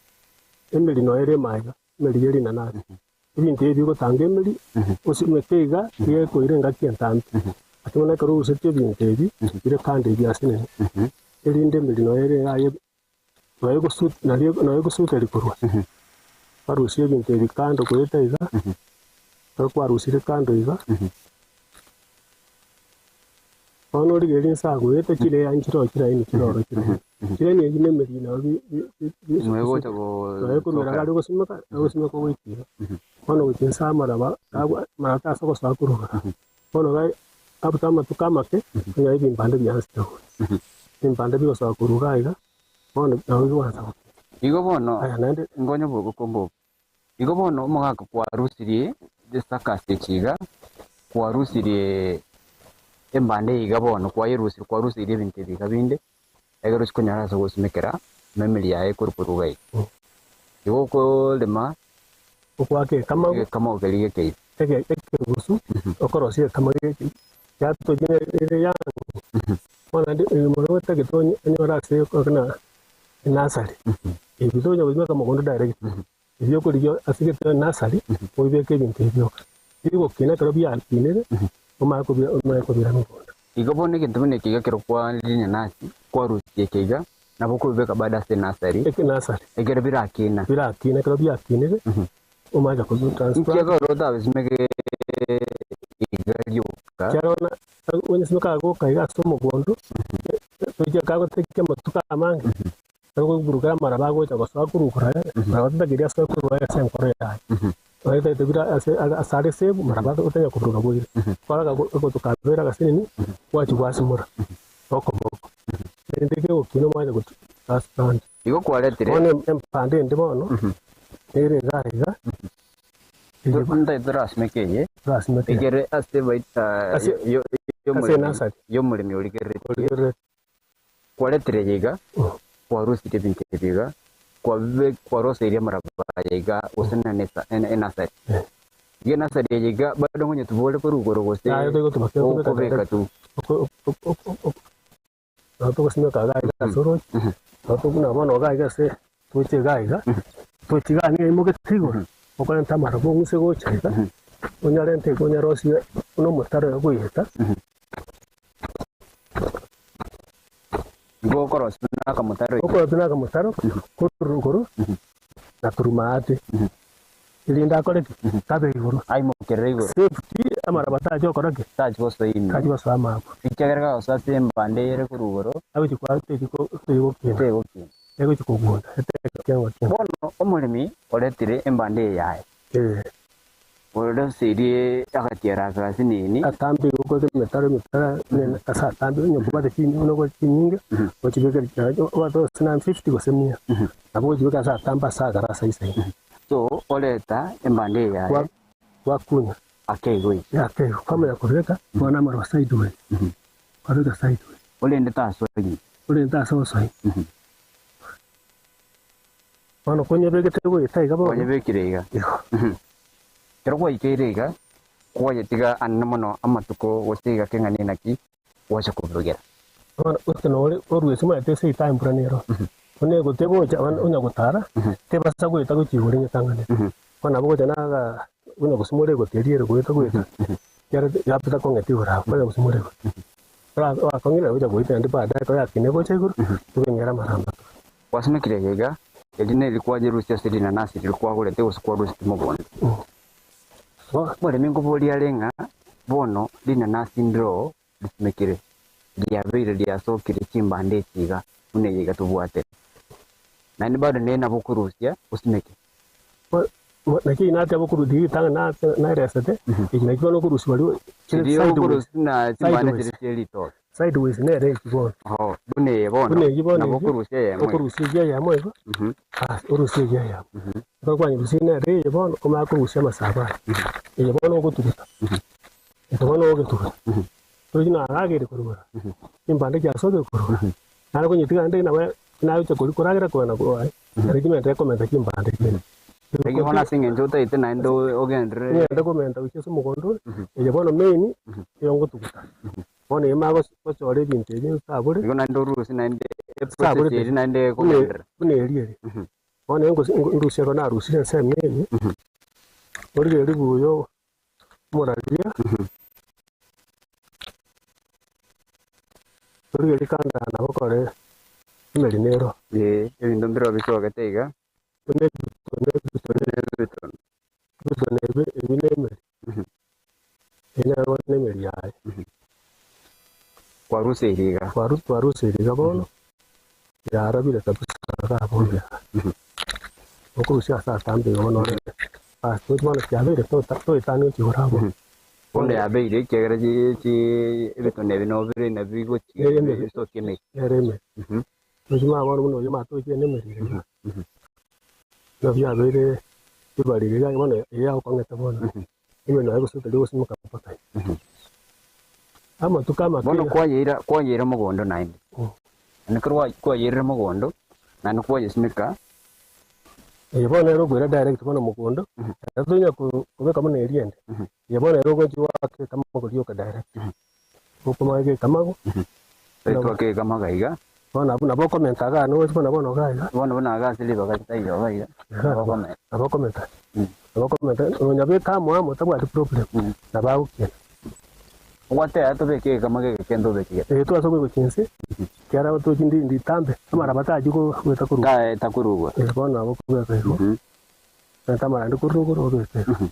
Emeri noyo ere ime iga, emeri ye rinanasi. Ebinto ebi bigotanga emeri, osimeke iga, iga ekoira engaki entambe. Lakini bono ekero orusetie ebinto ebi, bire kando ebi ase nini, erinde emeri noyo ere iga aye Naye gosuta rikorwa, barusie ebinto ebi kando goeta iga, ekero kwarusirie kando iga, bono origererie inse aa goeta chireya nchiroo chiraini chiroro chiraini. Chiraini echi na emeri nabo bi- bi- bi- bi- Noe gocha noe korwera gosoka. iga aria ogosimeka, noe ogosimeka ogoika iga. Bono gochia inse amaraba, amaraba tase gosoa korwa igoro. Bono iga abute amatuko amake, onyore ebimbande biansire gocha. Ebimbande bigosoa korwa iga iga, bono nabo bigwansa gokina. Igo bono, Aya naende. nkonye obokombe obo. Igo bono omogaka kwarusirie chisakasi echi iga, kwarusirie embande eye iga bono, kwayerusirie kwarusirie ebinto ebi iga binde, ekero chikonyora ase ogosimekera ememeri yaye ekorwa korwa iga iga. Igo okorema Okoaka ekamago. Egekamago keria gekeire. Ege ekegusu, okorosia ekamago geke yatochire ere yango. Bono naende oyo otagete onyore ase buna enasari, ebi tonya gosimeka mogondo direct, ebi okorigia ase gete enasari, obibeke ebinto ebi bioka. Bigokina ekero biakinire, omanye kobira omanye kobira mogondo. Igo bono egento buna eke iga ekero kwarire rinanasi, kwarusia eke iga, nabo okobibeka bado ase enasari, Enasari. ekero birakina. Birakina, ekero biakinire, omanye kobi transplant. Inki ekero otabisimeke iga rioka? Ekiagera bono onyesimeka agoka iga ase omogondo, toichia kagotekia amatuko amange, nabo okoburukera amaraba agocha gosoa korwa igoro aye, maraba tatakeiri asoe korwa ase enkoro yaye. Nonye tagete bire ase ase are safe, maraba otanya koburuka boire. Kwarora gotoka abere agasinini, gwachia gwasimora nokoboko. Rende kegokina omanye gochi transplant. Igo kwaretire. Bono empande ende bono, nere iga iga, Ntagete torasimeke eye, Torasimeke eye. egere ase baita Ase- yo- ase y'omoremi enasari. y'omoremi origereretie. Origereretie. Kwaretire eye iga, kwarusirie ebinto ebi iga, kwabibe kwaroseirie amaraba aya iga gose na nesa enasari. Iga enasari eye iga bado ngonyetubore korwa igoro gose Yaya togotuba kegobeka okobeka direct. tu. Nabo togosimeka iga iga ase oroche, nabo tokobuna bono iga iga ase toche iga iga, toche iga nigo aimogete igoro, okorenta amaroba ong'use gocha iga, onyarente iga onyarosie buna omotaro oyo ogoeta. Igo okorosia buna akamotaro iga. Okorosia buna akamotaro, korwa igoro na korwa maate. Erinde akore ki? Kabe igoro. Aimokerere igoro. Safety, amaraba tachi gokora ki? Tachi gosoa ime. Tachi gosoa amaakwa. Ekiagera kagosoa ase embande ere korwa igoro. Agochi kwa techi tegokina. Tegokina. Egochi kogunda, eteke kiango kiango. Bono omoremi oretire embande eye yaye. Ee. Oroseirie agatiera ase asinini. Atambe igo okoeka emetaro emetaro ase atambe onye kobwate chinyinga chinyinge ochibeke obwate gose na fifty gose mia nabo ogochibeka ase atambe ase agare ase aisaine. So oreta embande eye yaye. Gwakunya. Ake igo iga. Ake igo kwamanya kobeka bono amarwa sideways kwabeka sideways. Orende tasoa ime. Orende tasoa ime. Bono konyebegete goeta iga bono. Kwanyebekire iga. Igo. Ekero gwaikeire iga, kwayetiga anene mono amatuko gose iga keng'ana inaki gwacha koburugera. Bono gose nore orwesi omanyete ase etime mbura nero. Bono egote gocha bono onya gotara, tebasa goeta gochia igoro enyetang'anere. Bono nabo ogocha naga onya gosimora egoti eria ere goeta goeta, ekiagera yapita kong'eta igoro abwo, kwanya gosimora egoti. Wakong'ire gocha goeta naende baadaye ekero yakinire gocha igoro, tokonyora amarambato. Gwasimekire iga. Eri neri kwayerusia ase rinanasi riria kwagorete gose kwarusetie mogondo. Omoremi nkoboria are ng'a bono rinanasi ndiro risimekire, riabeire riasokire chimbande echi iga buna eye iga tobwate. Naende bado nere nabo okorusia osimeke. Naki eyio nateba okorusia ritang'ani naeresete, eki nakio bono okorusia baria Chiria sideways, okorusia buna chimbande sideways. chiria chie ritoke. Sideways nere eki bono. Oho, buna eye bono, Buna eyio bono nabo eyio, okorusia eyemo iga. okorusia eyio eyemo igo, bas orusie eyio eyemo. Ekero kwanyerusirie nere eye bono, omanye korusia amasabo aya. Eye bono ogotuguta, eke bono ogogetuguta, tochi naragere korwa igoro, chimbande chiasokire korwa igoro, nare konyetiga naende nabo nagocha koria koragera kogenda korwa aye, nari chimente ekomenta chimbande chiria. Eki bono ase eng'encho otaete naende ogenderere. Ng'ende komenta gochia ase omogondo oyo, eye bono main, eyo ngotuguta. Bono ime agochora ebinto ebi nsabore. Igo naende orusie naende Nsabore eprocess eria naende buna ekogenderera. buna eria ere. Bono ingo- ingo- ndusie igo narusirie ensemo eye, origererie ribuya omoraria, origererie kando nabo okore emeri nero. Ee, ebinto mbirobio bisogete iga. Buna ebitone ebitone Ebitone. ebitone ebi ebi nemeri. Eye nero bono nemeri yaye. Kwaruseirie iga. Kwaru twaruseirie iga bono, yarabire kabisa igaa bono iga. Okorusia ase atambe iga bono ore bas tochi bono kiabeire tota toetanie gochia igoro abwo. Bono yabeire ekiagera chi chi ebitone ebi nabo bire nabio bigochi Nere emeri. bisokia emeri. Nere emeri. Tochi bono buna oyio matochi nemeri iga. Buna biabeire ribariri riaye bono eye yagokong'ete bono, emenwa yaye gose teri gosimeka mpaka ime. Amatuko amake Bono kwayeira kwayeira mogondo naende, naende ekero kwayeirire mogondo, naende kwayesimeka. Eye bono ere okoira direct bono mogondo, ekero tonya kobeka buna eria ende, eye bono ere ogochi goaka ekamago rioka direct. Okomanya gekamago, Twake gekamago aiga. Bono abwo nabo okomenta igaa nochi buna bono igaa iga. Bono buna igaa ase ribaga ritaiyo iga iga, nabo okomenta. Nabo okomenta, nabo okomenta nonya beka amo amo tabwati problem, nabo agokiena. Ogwateba tobeke gekamago eke kende obeke gete. Ee twase koigwa chinse, ekiagera tochi ndi nditambe, amaraba tachi goeta korwa. Taeta korwa. Ee bono nabo okobeka igo, menta amarandi korwa igoro obeke igo.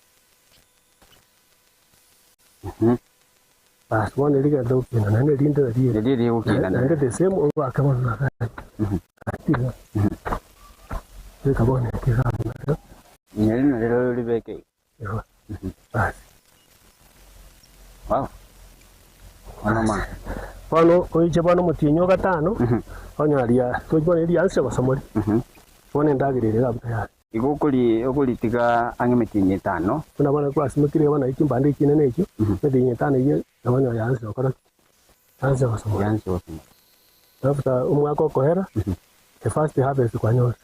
Basi bono rigento gokina naende erinde nario eri. Erio rigokina Naende the same obake bono nagari. Iga. Beka bono eke iga abwo nario. Neri nario ribeke iga. Igo. Basi. Wow. Bono ma. Bono oiche bono omotienyi o gatano, onye ria tochi bono rianse gosomori. Bono endagera ere iga abwo tayari. Igo okoritiga ang'e emetienyi etano. Buna bono kwasimokire iga bono chimbande chinene echio, emetienyi etano eyio nabo onye yaansa gokora ki? Yaansa gosomora. Yaansa gosomora. After omwaka okoera, the first harvest kwanyorire.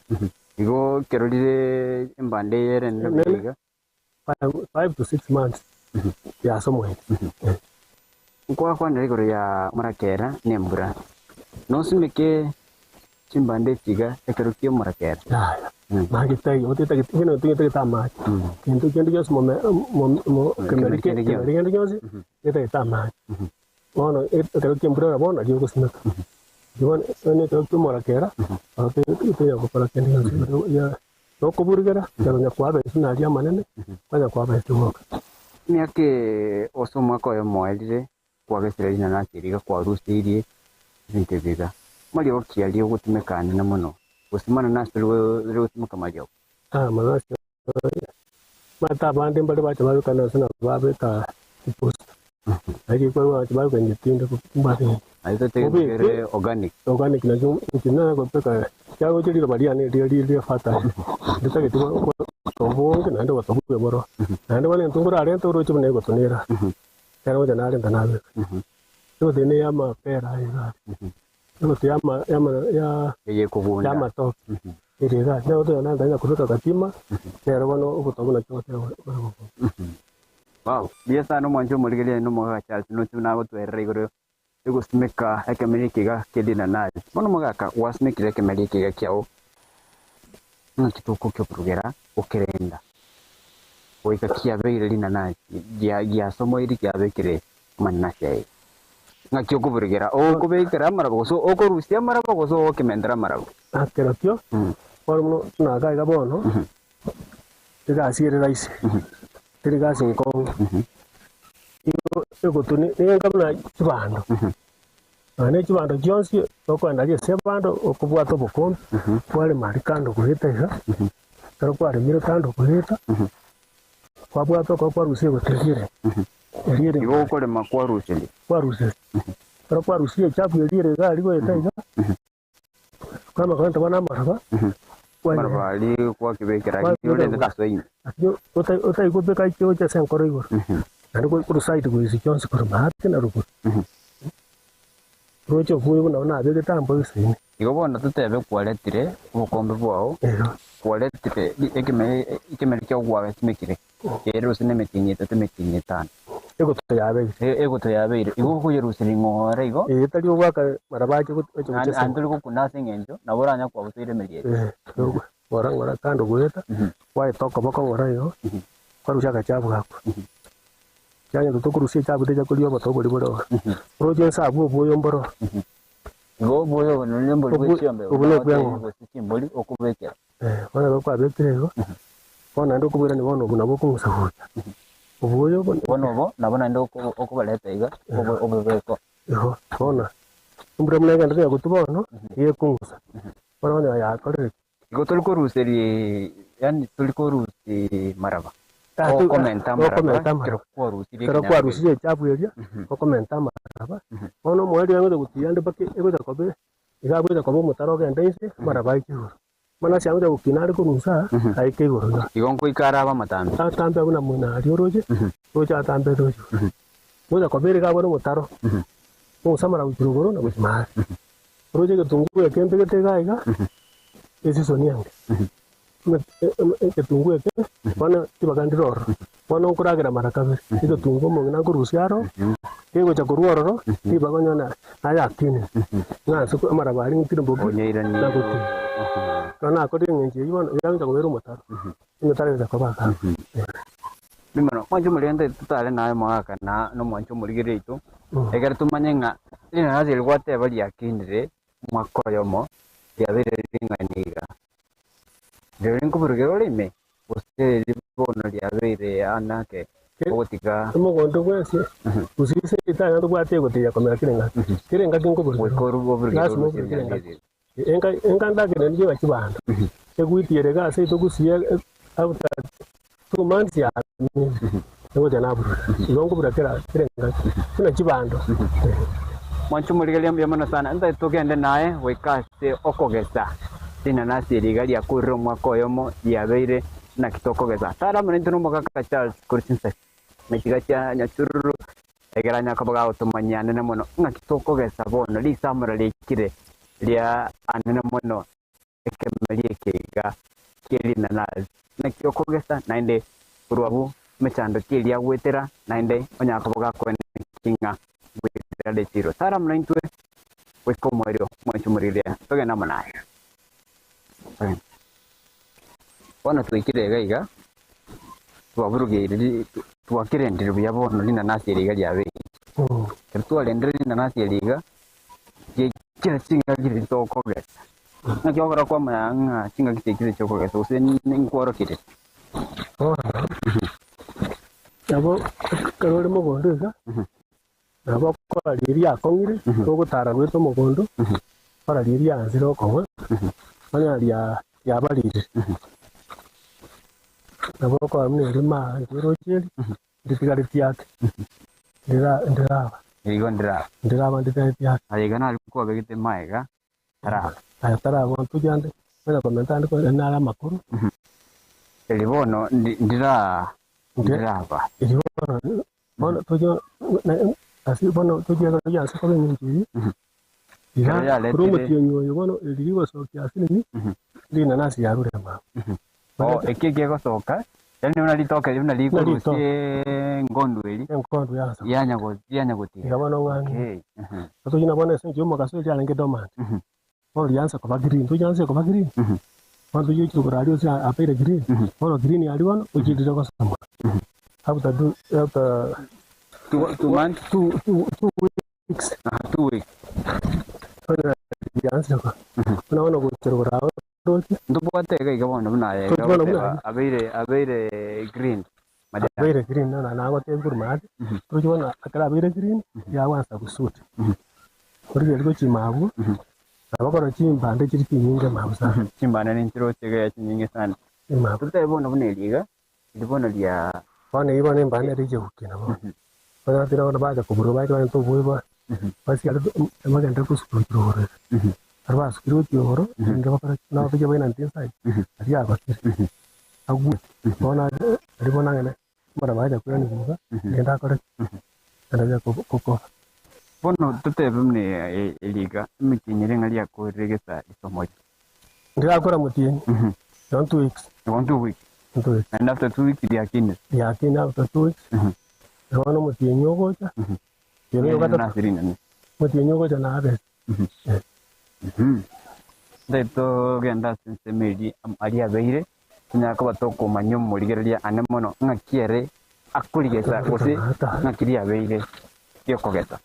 Igo ekero rire embande eye ere nene buya iga. 5 to 6 months yasomoire. Nkwakwanera igoro ya morakera na embura. Nosimeke chimbande echi iga ekero kia omorakera. Yaya, mange taiyo, otete buna otagete amache. Kento kende gionsi mome mo kemeri kende gionsi. kemeri kende gionsi getagete amache. Bono ekero kia embura bono nario ogosimeka. Bono ekero kia omorakera, tonya gokora kende gionsi. Nokoburugera, na konya kwaba enswe naria amanene, konya kwaba enswe boka. Emiaka eye ase omwaka oyomo oerire, kwagesire rinanasi eria iga kwaruseirie ebinto ebi iga. Amariogo ki aria ogotumeka anene mono, gose mananasi tori gotumeka amariogo? Amananasi Omanyete abande mbare bacha babeka nonsi nabo babeka chiposta. Naki ekero bacha babeka inche tinde mbwate inche. Aye totagete kere organic. Organic nakio inche nagotaka kiagocha riroba riane riria rire fertile. Ritageti obonge naende obotobu boro. Naende bono intwe nkorarente oroche buna egotonera. Ekero ngocha narenta nabeka. Egoto eye ne ya amapera aya iga aria. Egoto ya ya ya Eyekogunda. y'amatoke ere iga aria. Nabo tonya nantanya kobeka gatima nero bono obotobu naki goteba bore bokong'u. Wow, mbuya sana omwancho omorigereria naende omogaka Charles nochi buna agotwerera igoro yogosimeka ekemeri ekiga kia rinanasi. Bono omogaka gwasimekire ekemeri ekiga kiao ng'aki togokeburugera gokerenda goika kiabeire rinanasi giasomoiri kiabekire amananasi aye. Ng'aki okoburugera? Okobekera amaraba gose okorusia amaraba gose ogokementera amaraba? Nakerokio Bono buna buna iga iga bono, egasi ere rahisi, teri gasi nkong'u. Igo egotu ne nenga buna chibando, nonya ne chibando chionsi okoenda aria ase ebando okobwata obokombe, kwarema aria kando goeta iga, ekero kwaremire kando goeta, kwabwata okoboko kwarusia egotu eria ere, eria ere Igo okorema kwaruseria. kwaruseria. Ekero kwarusirie echafu eria ere iga aria goeta iga. Kwama korenta bono amaroba, Amaroba aria gwakebekera Kwakebekera orente tasoa ime. Otaigobeka gocha ase enkoro igoro, naende korwa side goisia chionsi korwa maate na rogoro. Roche obuya buna bono nabegete amo gose ime. Igo bono totebe kwaretire obokombe bwao, kwaretire ekemeri kiao gwagesimekire. Ere gose nemetienyi etato, emetienyi etano. Egoto yabeire. Egoto yabeire. Igo okoyeruseria ng'o ore igo? Ee, tari ogwaka maraba ache gocha Naende gochesa. naende tori gokuna ase eng'encho nabo oranya kwabutoire emeeri eye. Ee, ng'ora ng'ora kando goeta, kwaeta okoboko ng'ora igo, kwarusia agachabu gakwo. Ekiagera tokorusia echabu techa koria obotobu boria bore ororo. Oroche inse abwo obwoyo mboro. Igo obwoyo obo nonye nembori bwe chiombe, Obo nobweng'ombe. gose chimbori okobekera. Bono ekero kwabekire igo, bono naende okoboirania bono obo nabwo okong'usa gocha. Oboyo obo Bono obo nabo naende okobareta iga, obobeko. Igo, bono, embura buna egenderete gotwa bono, iga ekong'usa. Bono onye yakorire ki? Igo tori koruseria yaani tori korusia maraba, okomenta amaraba Okomenta ekero amaraba. kwarusirie Ekero ekenyoro kwarusirie echafu eria, okomenta amaraba, bono omoerio egocha gotiga ande mpaka egocha koba Iga agocha koba omotaro ogende inse, amaraba aike igoro. Manase agocha gokina are korwa inse aa, aike igoro iga. Igo nkoika arabe amatambe. Atambe abwo na moino aria oroche, roche atambete gochia igoro. Gocha koba ere iga abwo nomotaro, ogosamara gochia rogoro na gochia maate. Oroche egetunguo eke mbegete iga iga, esisoni enge. Egetunguo eke, bono ribaga ndire ororo, bono nkoragera mara kabere, egetunguo omong'ina nkorusia aro, kegocha korwa ororo, ribaga onye nayakinire, ng'anse amaraba aria ng'itirimboki Onyairanie. na gotiga. Ekero nakorire eng'encho eyio bono, yagocha kobera omotaro, emetaro egocha koba aka. Mimano, mwanche omorente totare naye omogaka na nomwanche omorigereria oito, ekero tomanye ng'a ring'ana ase rigwateba riakinire omwaka oyomo, riabeire ring'ana iga. Rirorio nkoburugera ore ime, gose riria bono riabeire anake ogotiga. Omogondo bwensi, gose ase ritang'ani tobwate egotiga komera kera engaki. Kera engaki nkoburugera Goika oburugere Lasima orusie oburugere kera engaki. riabeire. Enka enka ndagera nigo chibando, egwitiere iga ase etogusia after 2 months yaamire, egocha naburura. Igo nkobura kera kera engaki, buna chibando. Mwanche omorigereria mbuya mono sana. Ntaete togende naye goika ase okogesa rinanasi eri iga riakurire omwaka oyomo riabeire naki tokogesa. Tara amo naintwe nomogaka Charles korwa chinsa mechiga chia Nyachururu egere anya koba gagotomanyia anene mono ng'aki tokogesa bono risamora riaikire ria anene mono ekemeri eke iga kie rinanasi. Naki okogesa naende korwa abwo emechando ki eria agwetera naende onyara koba gakoenekia ng'a ngoetera are chiro. Tara amo naintwe goika omoerio mwanche omorigereria togende amo naye. Togende. Bono twaikire iga iga twaburugeire twakerendire buya bono rinanasi eri iga riabeire. Ekero twarendire rinanasi eri iga, riaikire chingaki riria tokogesa. Naki ogokora kwamanya ng'a chingaki chiaikire chi'okogesa gose ninkworokererie. Bono, nabo ekero ore mogondo iga, nabo okora riria riakong'ire, ogotara goeta omogondo, okora riria riansire okong'a, onye ria riabarire. Nabo okora buna erio ma riroche eri, nditigareti ake, ndira ndiraba. Igo ndiraba. Ndiraba nditigareti ake. Aye iga nari kwabegete magega taraba. Aya taraba ntoche ande, onya komenta ande kore nare amakoro. Eri bono ndira ndiraba. Eri bono bono toche ase bono toche ekero rianse koba eng'encho eyio, iga Ekero yaretire- korwa omotienyi oyo bono eri rigosokia ase nini, rinanasi yarure mama. Oh, eki ekegosoka, yaani buna ritoke buna rikorusia engondu eri, Engondu yansa. yanya yanya gotiga. Iga bono ng'ang'e. Okay. Mhm. Tochi na bono ase enchera y'omogaso eria yarenge dormant. Bono riansa koba green, tochi anse koba green. Bono tochi gochia rogoro aria ase abeire green. Bono green aria bono ochirire gosoma. After two, after 2 months? 2 weeks. 2 weeks. Bono riansire koba. Buna bono gochia rogoro agwo. Toroche? Ntobwate iga iga bono buna aye Tochi bono buna ogoteba aye. abeire abeire green majani. Abeire green na nagotebia korwa maate, toroche bono ekero abeire green, yagwansa gosuit. Origereria gochima abwo, nabo korora chimbande chiri chinyinge mabu sana. Chimbande ninchiroche iga chinyinge sana. Mabu. Totebe bono buna eri iga, eri bono ria. Bono eyio bono embande ere echegukia bono. Bono tira bono bacha koburwa bache barente obobe basiare bagende gosukura gochia rogoro iga. Ekero basukire gochia igoro, rende bakore ki? Nabo tochia bainante inside, aria agotire, agwe. Bono ase aria bono ang'e mara bacha koiraniwa iga, rende akore ki? Rende acha koba. Bono totebe buna eri iga, emetienyi ere ng'a riakorire gesa risomo ria. Ndirakora motienyi, one 2 weeks. One 2 weeks. 2 weeks. And after 2 weeks riakinire. Riakinire after 2 weeks, bono omotienyi ogocha, omotienyi oyo gatato, Nase rinene. omotienyi ogocha nabe. Ntaete togende ase ensemo eria aria abeire, tonyare koba tokomanya omorigereria ane mono ng'aki ere akorigesa gose ng'aki riabeire riokogesa.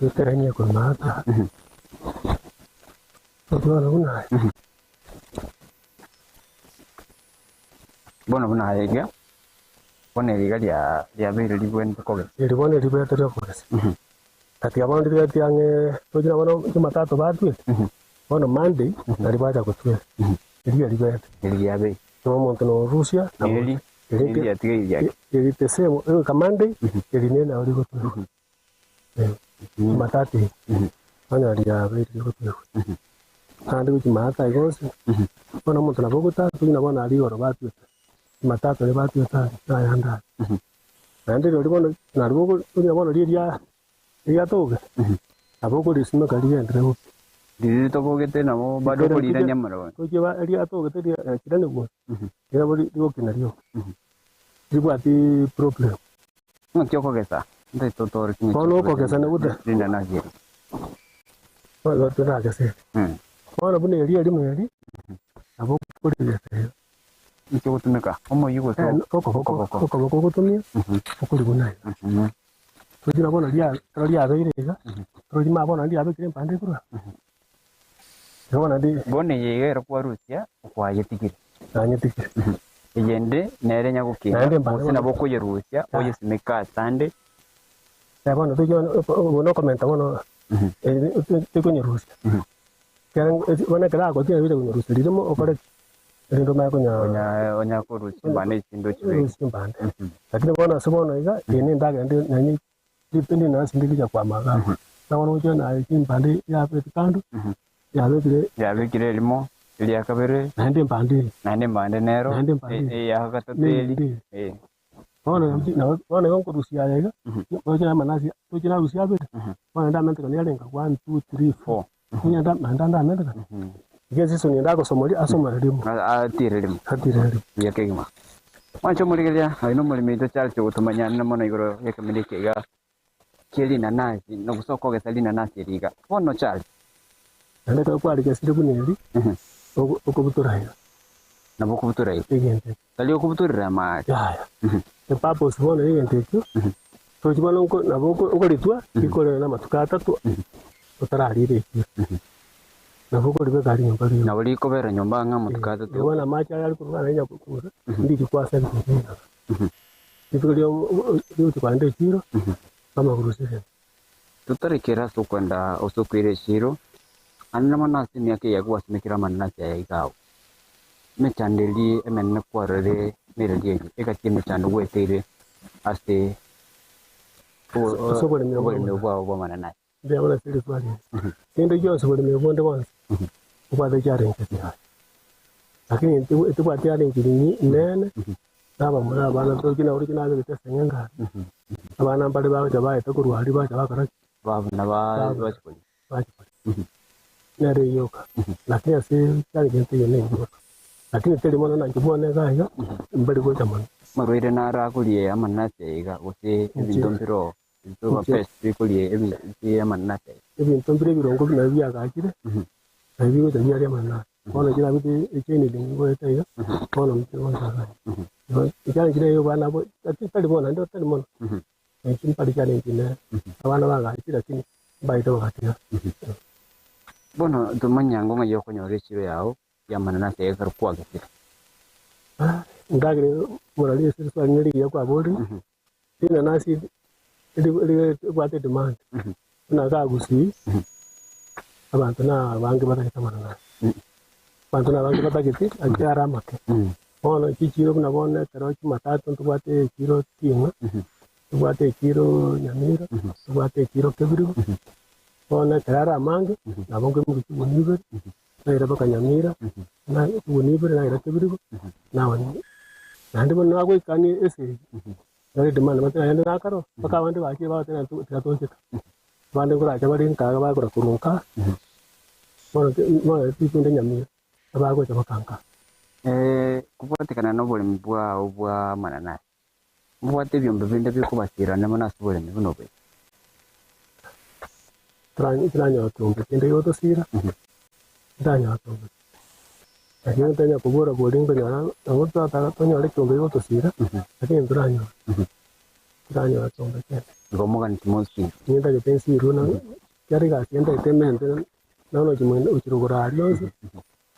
Ekerenia korwa Bono buna aye. Bono buna aye iga, bono eri iga riabeire ribwenerete kogesa. Eri bono eribwenerete riokogesa. Gatiga bono ribetie ang'e tochire bono Jumatatu batwete, bono Monday nari bacha gotwera. Erio eribete. Eri riabeire. Nigo omonto norusia nabo Eri, eri eri riatigaire riake. Eri the same goika Monday, eri nere nabo rigotwerwa. Jumatatu eye, bono riabeire rigotwerwa. Naende gochia Jumatatu iga gose, bono omonto nabo ogotaka buna bono aria igoro batwete, Jumatatu aria batwete aria, nayande aria. Naende rirorio bono nario onya bono riria riatoka, nabo okorisimeka rigenderere bobe. Riria ritobogete nabo bado okorirania amaroba. Tochia ba riatogete riakiranigwa, nabo rigokina rioka, ribwati problem. Ng'aki okogesa? Ntaete totore king'aki Bono okogesa nigute. Rinanasi eri. Bono toragesere. Bono buna eria erimo eri, nabo okorigesa iga. Naki ogotumeka? Omoyio gose Okoboko okoboko? okoboko ogotumia, okoriguna iga. Tochia bono ria ekero riabeire iga, torima bono naende riabekire empande igoro. Igo bono naende. Bono eye iga ero kwarusia okwayetigire. Nanyetigire. Eyende nere nyagokina, Naende empande gose nabo okoyerusia oyesimeke asande. Bono tochia bono bono okomenta bono tikonyerusia. Bono ekero agotiga gocha konyerusia ririmo okore ki? Erinde omanye konya Onya korusia embande echinde ochibeke. Rusia embande. Lakini bono ase bono iga, eye na endagera ende nonye ripindi nonye ndigicha kwama iga abwo. Na bono gochia naye chimbande yabete kando, yabekire. Yabekire erimo, eria kabere. Naende embande eye. Naende embande nero. Naende embande eye. Eya gatato eri. Neyende eye. Bono bono igo nkorusia aya iga, gochia amanasi tochia narusia abere, bono naende amentekana yarenga one, two, three, four. Nigo naende ndamentekana. Iga esisoni ende agosomoria asomore rimo. Atire rimo. Atire rimo. Buya kegima. Mwanche omorigereria, aye nomoremi oito Charles ogotomanya mono igoro y'ekemeri eke iga kie rinanasi, na gose okogesa rinanasi eri iga. Bono Charles. Naende ekero kwarigesire buna eri, okobutora iga. Nabo okobutora iga. Egento ekio. Tari okobutorera amache. Yaya. The purpose bono y'egento ekio, tochi bono nabo okoritwa, rikorera na amatuko atato, otararire ekio. Nabo okoribeka aria nyomba rioka. Nabo rikobera nyomba ang'e amatuko atato. Bono amache aya ari korwa naende nyakokura, ndiri kwasa ebinto bing'ana. Rituko ria rigochia kogenda echiro, bamanya korusia egento. Totarekere ase okwenda ase okoira echiro, naende mono ase emiaka eye gwasimekire amananasi aya iga agwo. Emechando eria emenene kwarorire nereri eye, egati emechando gweteire ase Ase oboremi obwo oboremi bwao bwa amananasi. Mbuya mono ase rituko riaye. Kende gionsi oboremi bonde bwonsi obwate chiarenche chiaye. Lakini etibwati yarenche nene, na abamura abana tochi nabo roche nabegete ase eng'encho aria. Abana mbare bagocha baeta korwa aria bacha bakora ki? Babuna bachikoria. Bachikoria. Nere eyoka. Lakini ase challenge eye nengima. Lakini teri mono nanche bwane iga iga, mbari gocha mono. Amarwaire naro akoria amananasi aya iga gose ebinto mbiro ebinto pest bikoria amananasi aya. Ebinto mbire ebirongo nabio biagachire, nabio bigocha biaria amananasi. Bono chirabete echain link goeta iga, bono gocha iga. Challenge neye abana abo, lakini tari mono naende tari mono. Inche mpare challenge nere. Abana bagachire lakini mbaete bagatiga. Bono tomanya ng'o ng'ai okonyora echiro yao y'amananasi eye ekero kwagesire. Endagera morari ase riswali ne rigiya kwaborire, rinanasi ribwate edemand, buna iga Gusii, abanto na abange batagete amananasi, abanto na abange batagete lakini are amake. Bono chichiro buna bono ekero Jumatatu ntobwate echiro Ting'a, ntobwate echiro Nyamira, ntobwate echiro Kebirigo, bono ekero are amange, nabo nkoimokia chigunia ibere, naira mpaka Nyamira, na chigunia ibere naira Kebirigo, naonia. Naende bono nagoikania esegi, nare demand bate naende nakaro, mpaka abande bachire bagoteba ng'a tiga tocheka. Abande nkoracha bare nka iga bagora korwa nka, bono bono tikunde Nyamira, abagocha mpaka nka. Kobwatekana noboremi bwao bwa amananasi, Mbwate ebiombe binde bikobasiirania mono ase oboremi buna obo. Tiranyora kiombe kende gigotosiira, tiranyora kiombe. Lakini ntanya kobora boria nkonyora nabo twataka tonyore ekiombe gigotosiira, lakini ntoranyora. Tiranyora kiombe kende. Igo moganeti mosiirwe. Inche ntagete nsiirwe na ekiagera egasi eye ntagete emente nabo nochi gochia rogoro aria onsi,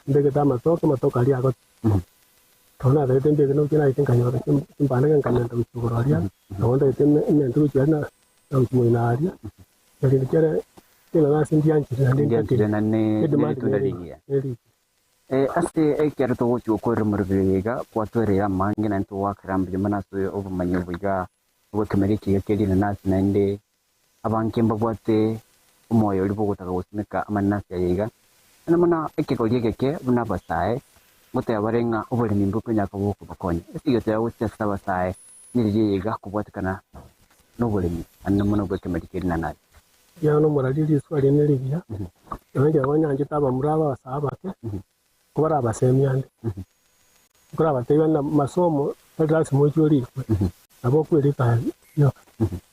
Mbegete amatoke, amatoke aria agote. Nabo natagete mbeke nokia naete nkanyora chimbandege nkamenta gochia igoro aria, nabo ntagete emente gochia aria na gochia moino aria, erinde kere rinanasi ndianchire naende Ndianchire ntakire. naende Edemand neritunda nere rigiya. nerigiya. Ase ekero togochia gokorera omorobio oyo iga, kwatwereire amange naende togoakera mbuya mono ase obomanyi obo iga bw'ekemeria ekiya kia rinanasi naende Abange mbabwate omoyo oria bw'ogotaka gosimeka amananasi aya iga, naende mono ekegori egeke buna abasae, ngoteba bare ng'a oboremi mbokonyaka bokobakonya. Esigeto yao gochia ase abasae neriria eye iga kobwatekana noboremi, naende mono bw'ekemeri kia rinanasi. Ekiagera nomorari risuo riane rigiya, nabo inche nabo nyanchete abamura aba abasae abake, Nkorabasemia ande, nkorabatebia ng'a masomo tari lasima ochie orikwe, nabo okwerika rioka.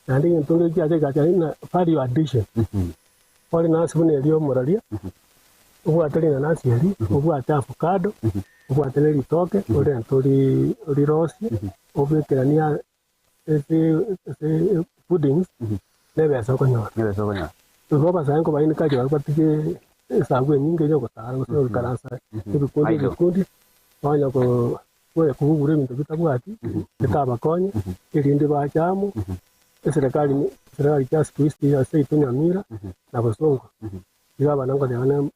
Naende egento nge kiacha egacha ng'a value addition, ore nasi buna eria omoraria, obwate rinanasi eria, obwate avocado, obwate na ritoke, orente ori orirosie, obekeranie ase ase puddings, na ebesa okonyora. Ebesa okonyora. Igo abasae nkobainekaria baria batige esabu enyinge ya ogotara gose goikaransa ebikundi Idle. ebikundi, banya ko konya kobugura ebinto bitabwati, bitabakonye, erinde bache amo, eserekari ne eserekari chia siku hizi ase seito Nyamira na Bosongo, iga abana nkoteba ne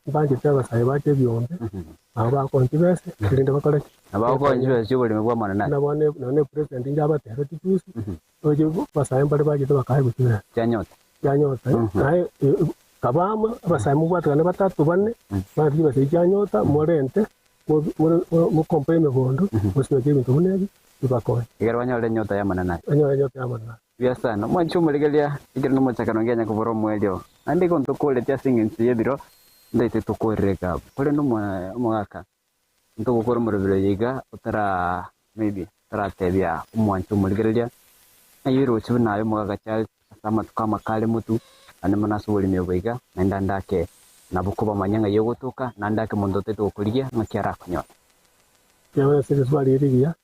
Mbanchete abasae bache ebiombe, nabo bakonya chibese, erinde bakore ki? Nabo bagokonya chibesa chi'oboremi bw'amananasi. Buna bono nonye ne president inche abatebetie juzi, roche abasae mbare bachete bakaegwa chibesa. Chianyota. Chianyota. Naye kabama, abasae mobwatekane batato bane, barente chibesa echio chianyota, morente, mokompoe emegondo, mosimeke ebinto buna ebi, bibakonye. Ekero banyore enyota y'amananasi. Banyore enyota y'amananasi. Buya sana. Mwanche omorigereria, ekero nomochakano ngianya kobora omoerio. Naende igo ntokoretie ase engencho y'ebiro, ntaete tokorere egabo. Korende omogaka, ntogokora omoroberi oyo iga, otara maybe otaratebia omwanche omorigereria, ng'a oiroche buna aye omogaka Charles ase amatuko amakare motu, naende mono ase oboremi obo iga, naende ande ake nabo kobamanya ng'ai ogotoka, naende ake monto otaete gokorigia, ng'aki arakonyore. Ekiagera ase risuba riria rigiya,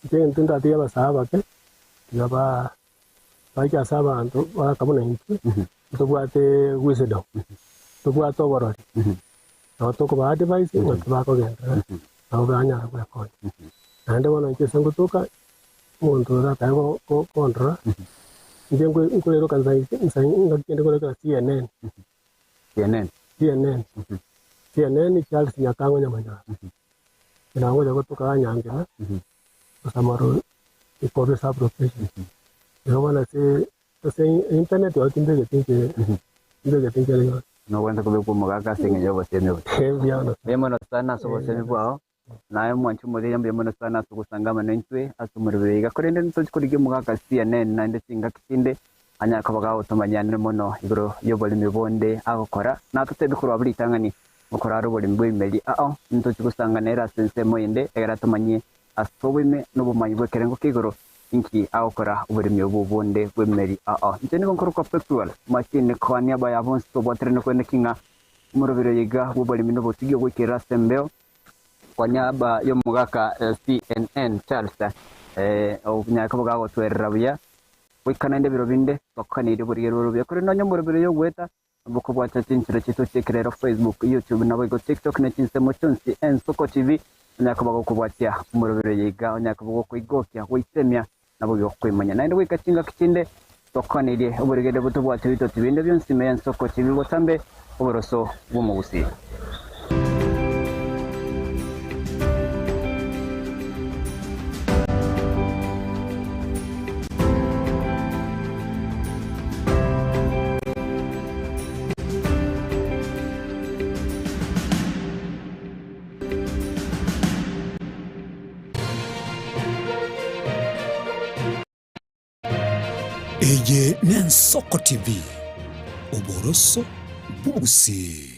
Inche intwe ntatige abasae abake, tiga baike ase abanto baraka buna intwe, ntobwate wisdom, ntobwate oborori, nabo tokoba advise ng'aki bakogenderera, nabo banyare gwekonya. Naende bono inche ase ngotoka, omonto oratake kondora, inche nkoiroka ngaki kende nkorekera CNN. CNN. CNN. CNN Charles Nyakang'o Nyamanyara. Nabo ngocha gotoka Nyangena, Bosamaro Ikobe sub location. Igo bono ase ase internet oo timbegeti inche timbegeti inche rero. Nogwancha kobekwa omogaka ase eng'encho y'obosemi obo. Mbuya mono. Mbuya mono sana ase obosemi bwao, naye omwanchi omoria mbuya mono sana ase ogosanga amo naintwe ase omorero oyo iga. Korende ntochi korigia omogaka CNN naende chingaki chinde anyare koba gagotomanyia mono igoro y'oboremi bonde agokora, natotebie korwa abwo ritang'ani Okorara oboremi bw'ebimeri ao, ntochie gosanga nere ase ensemo ende, egere atomanyie ase oboime na obomanyi bw'ekerengo kia igoro inki agokora oboremi obwo bonde bw'ebimeri ao. Inche nigo nkorokwa Pethuel, machine koa niaba ya bonsi tobwaterane kwene ki ng'a omoroberi oyo iga bw'oboremi nobotugi ogoikerera ase embeo kwa niaba y'omogaka CNN Charles onyare koba gagotwerera buya goika naende ebiro binde twakokaneirie oborigereria obuya korende onye omoroberi oyo ogoeta. Bokobwata chinchera chiaito chi'ekerero, Facebook, YouTube, naboigo TikTok ne chinsemo chionsi Ensoko TV, onyare koba gokobwatia omoroberi oyo iga, onyare koba gokoigokia, goisemia, naboigo koimanya. Naende goika chingaki chinde tokwaneirie oborigende botobwate bitoti binde bionsi ime y'Ensoko TV botambe oboroso bw'omogusii. Eye n'Ensoko TV, oboroso bw'obogusii.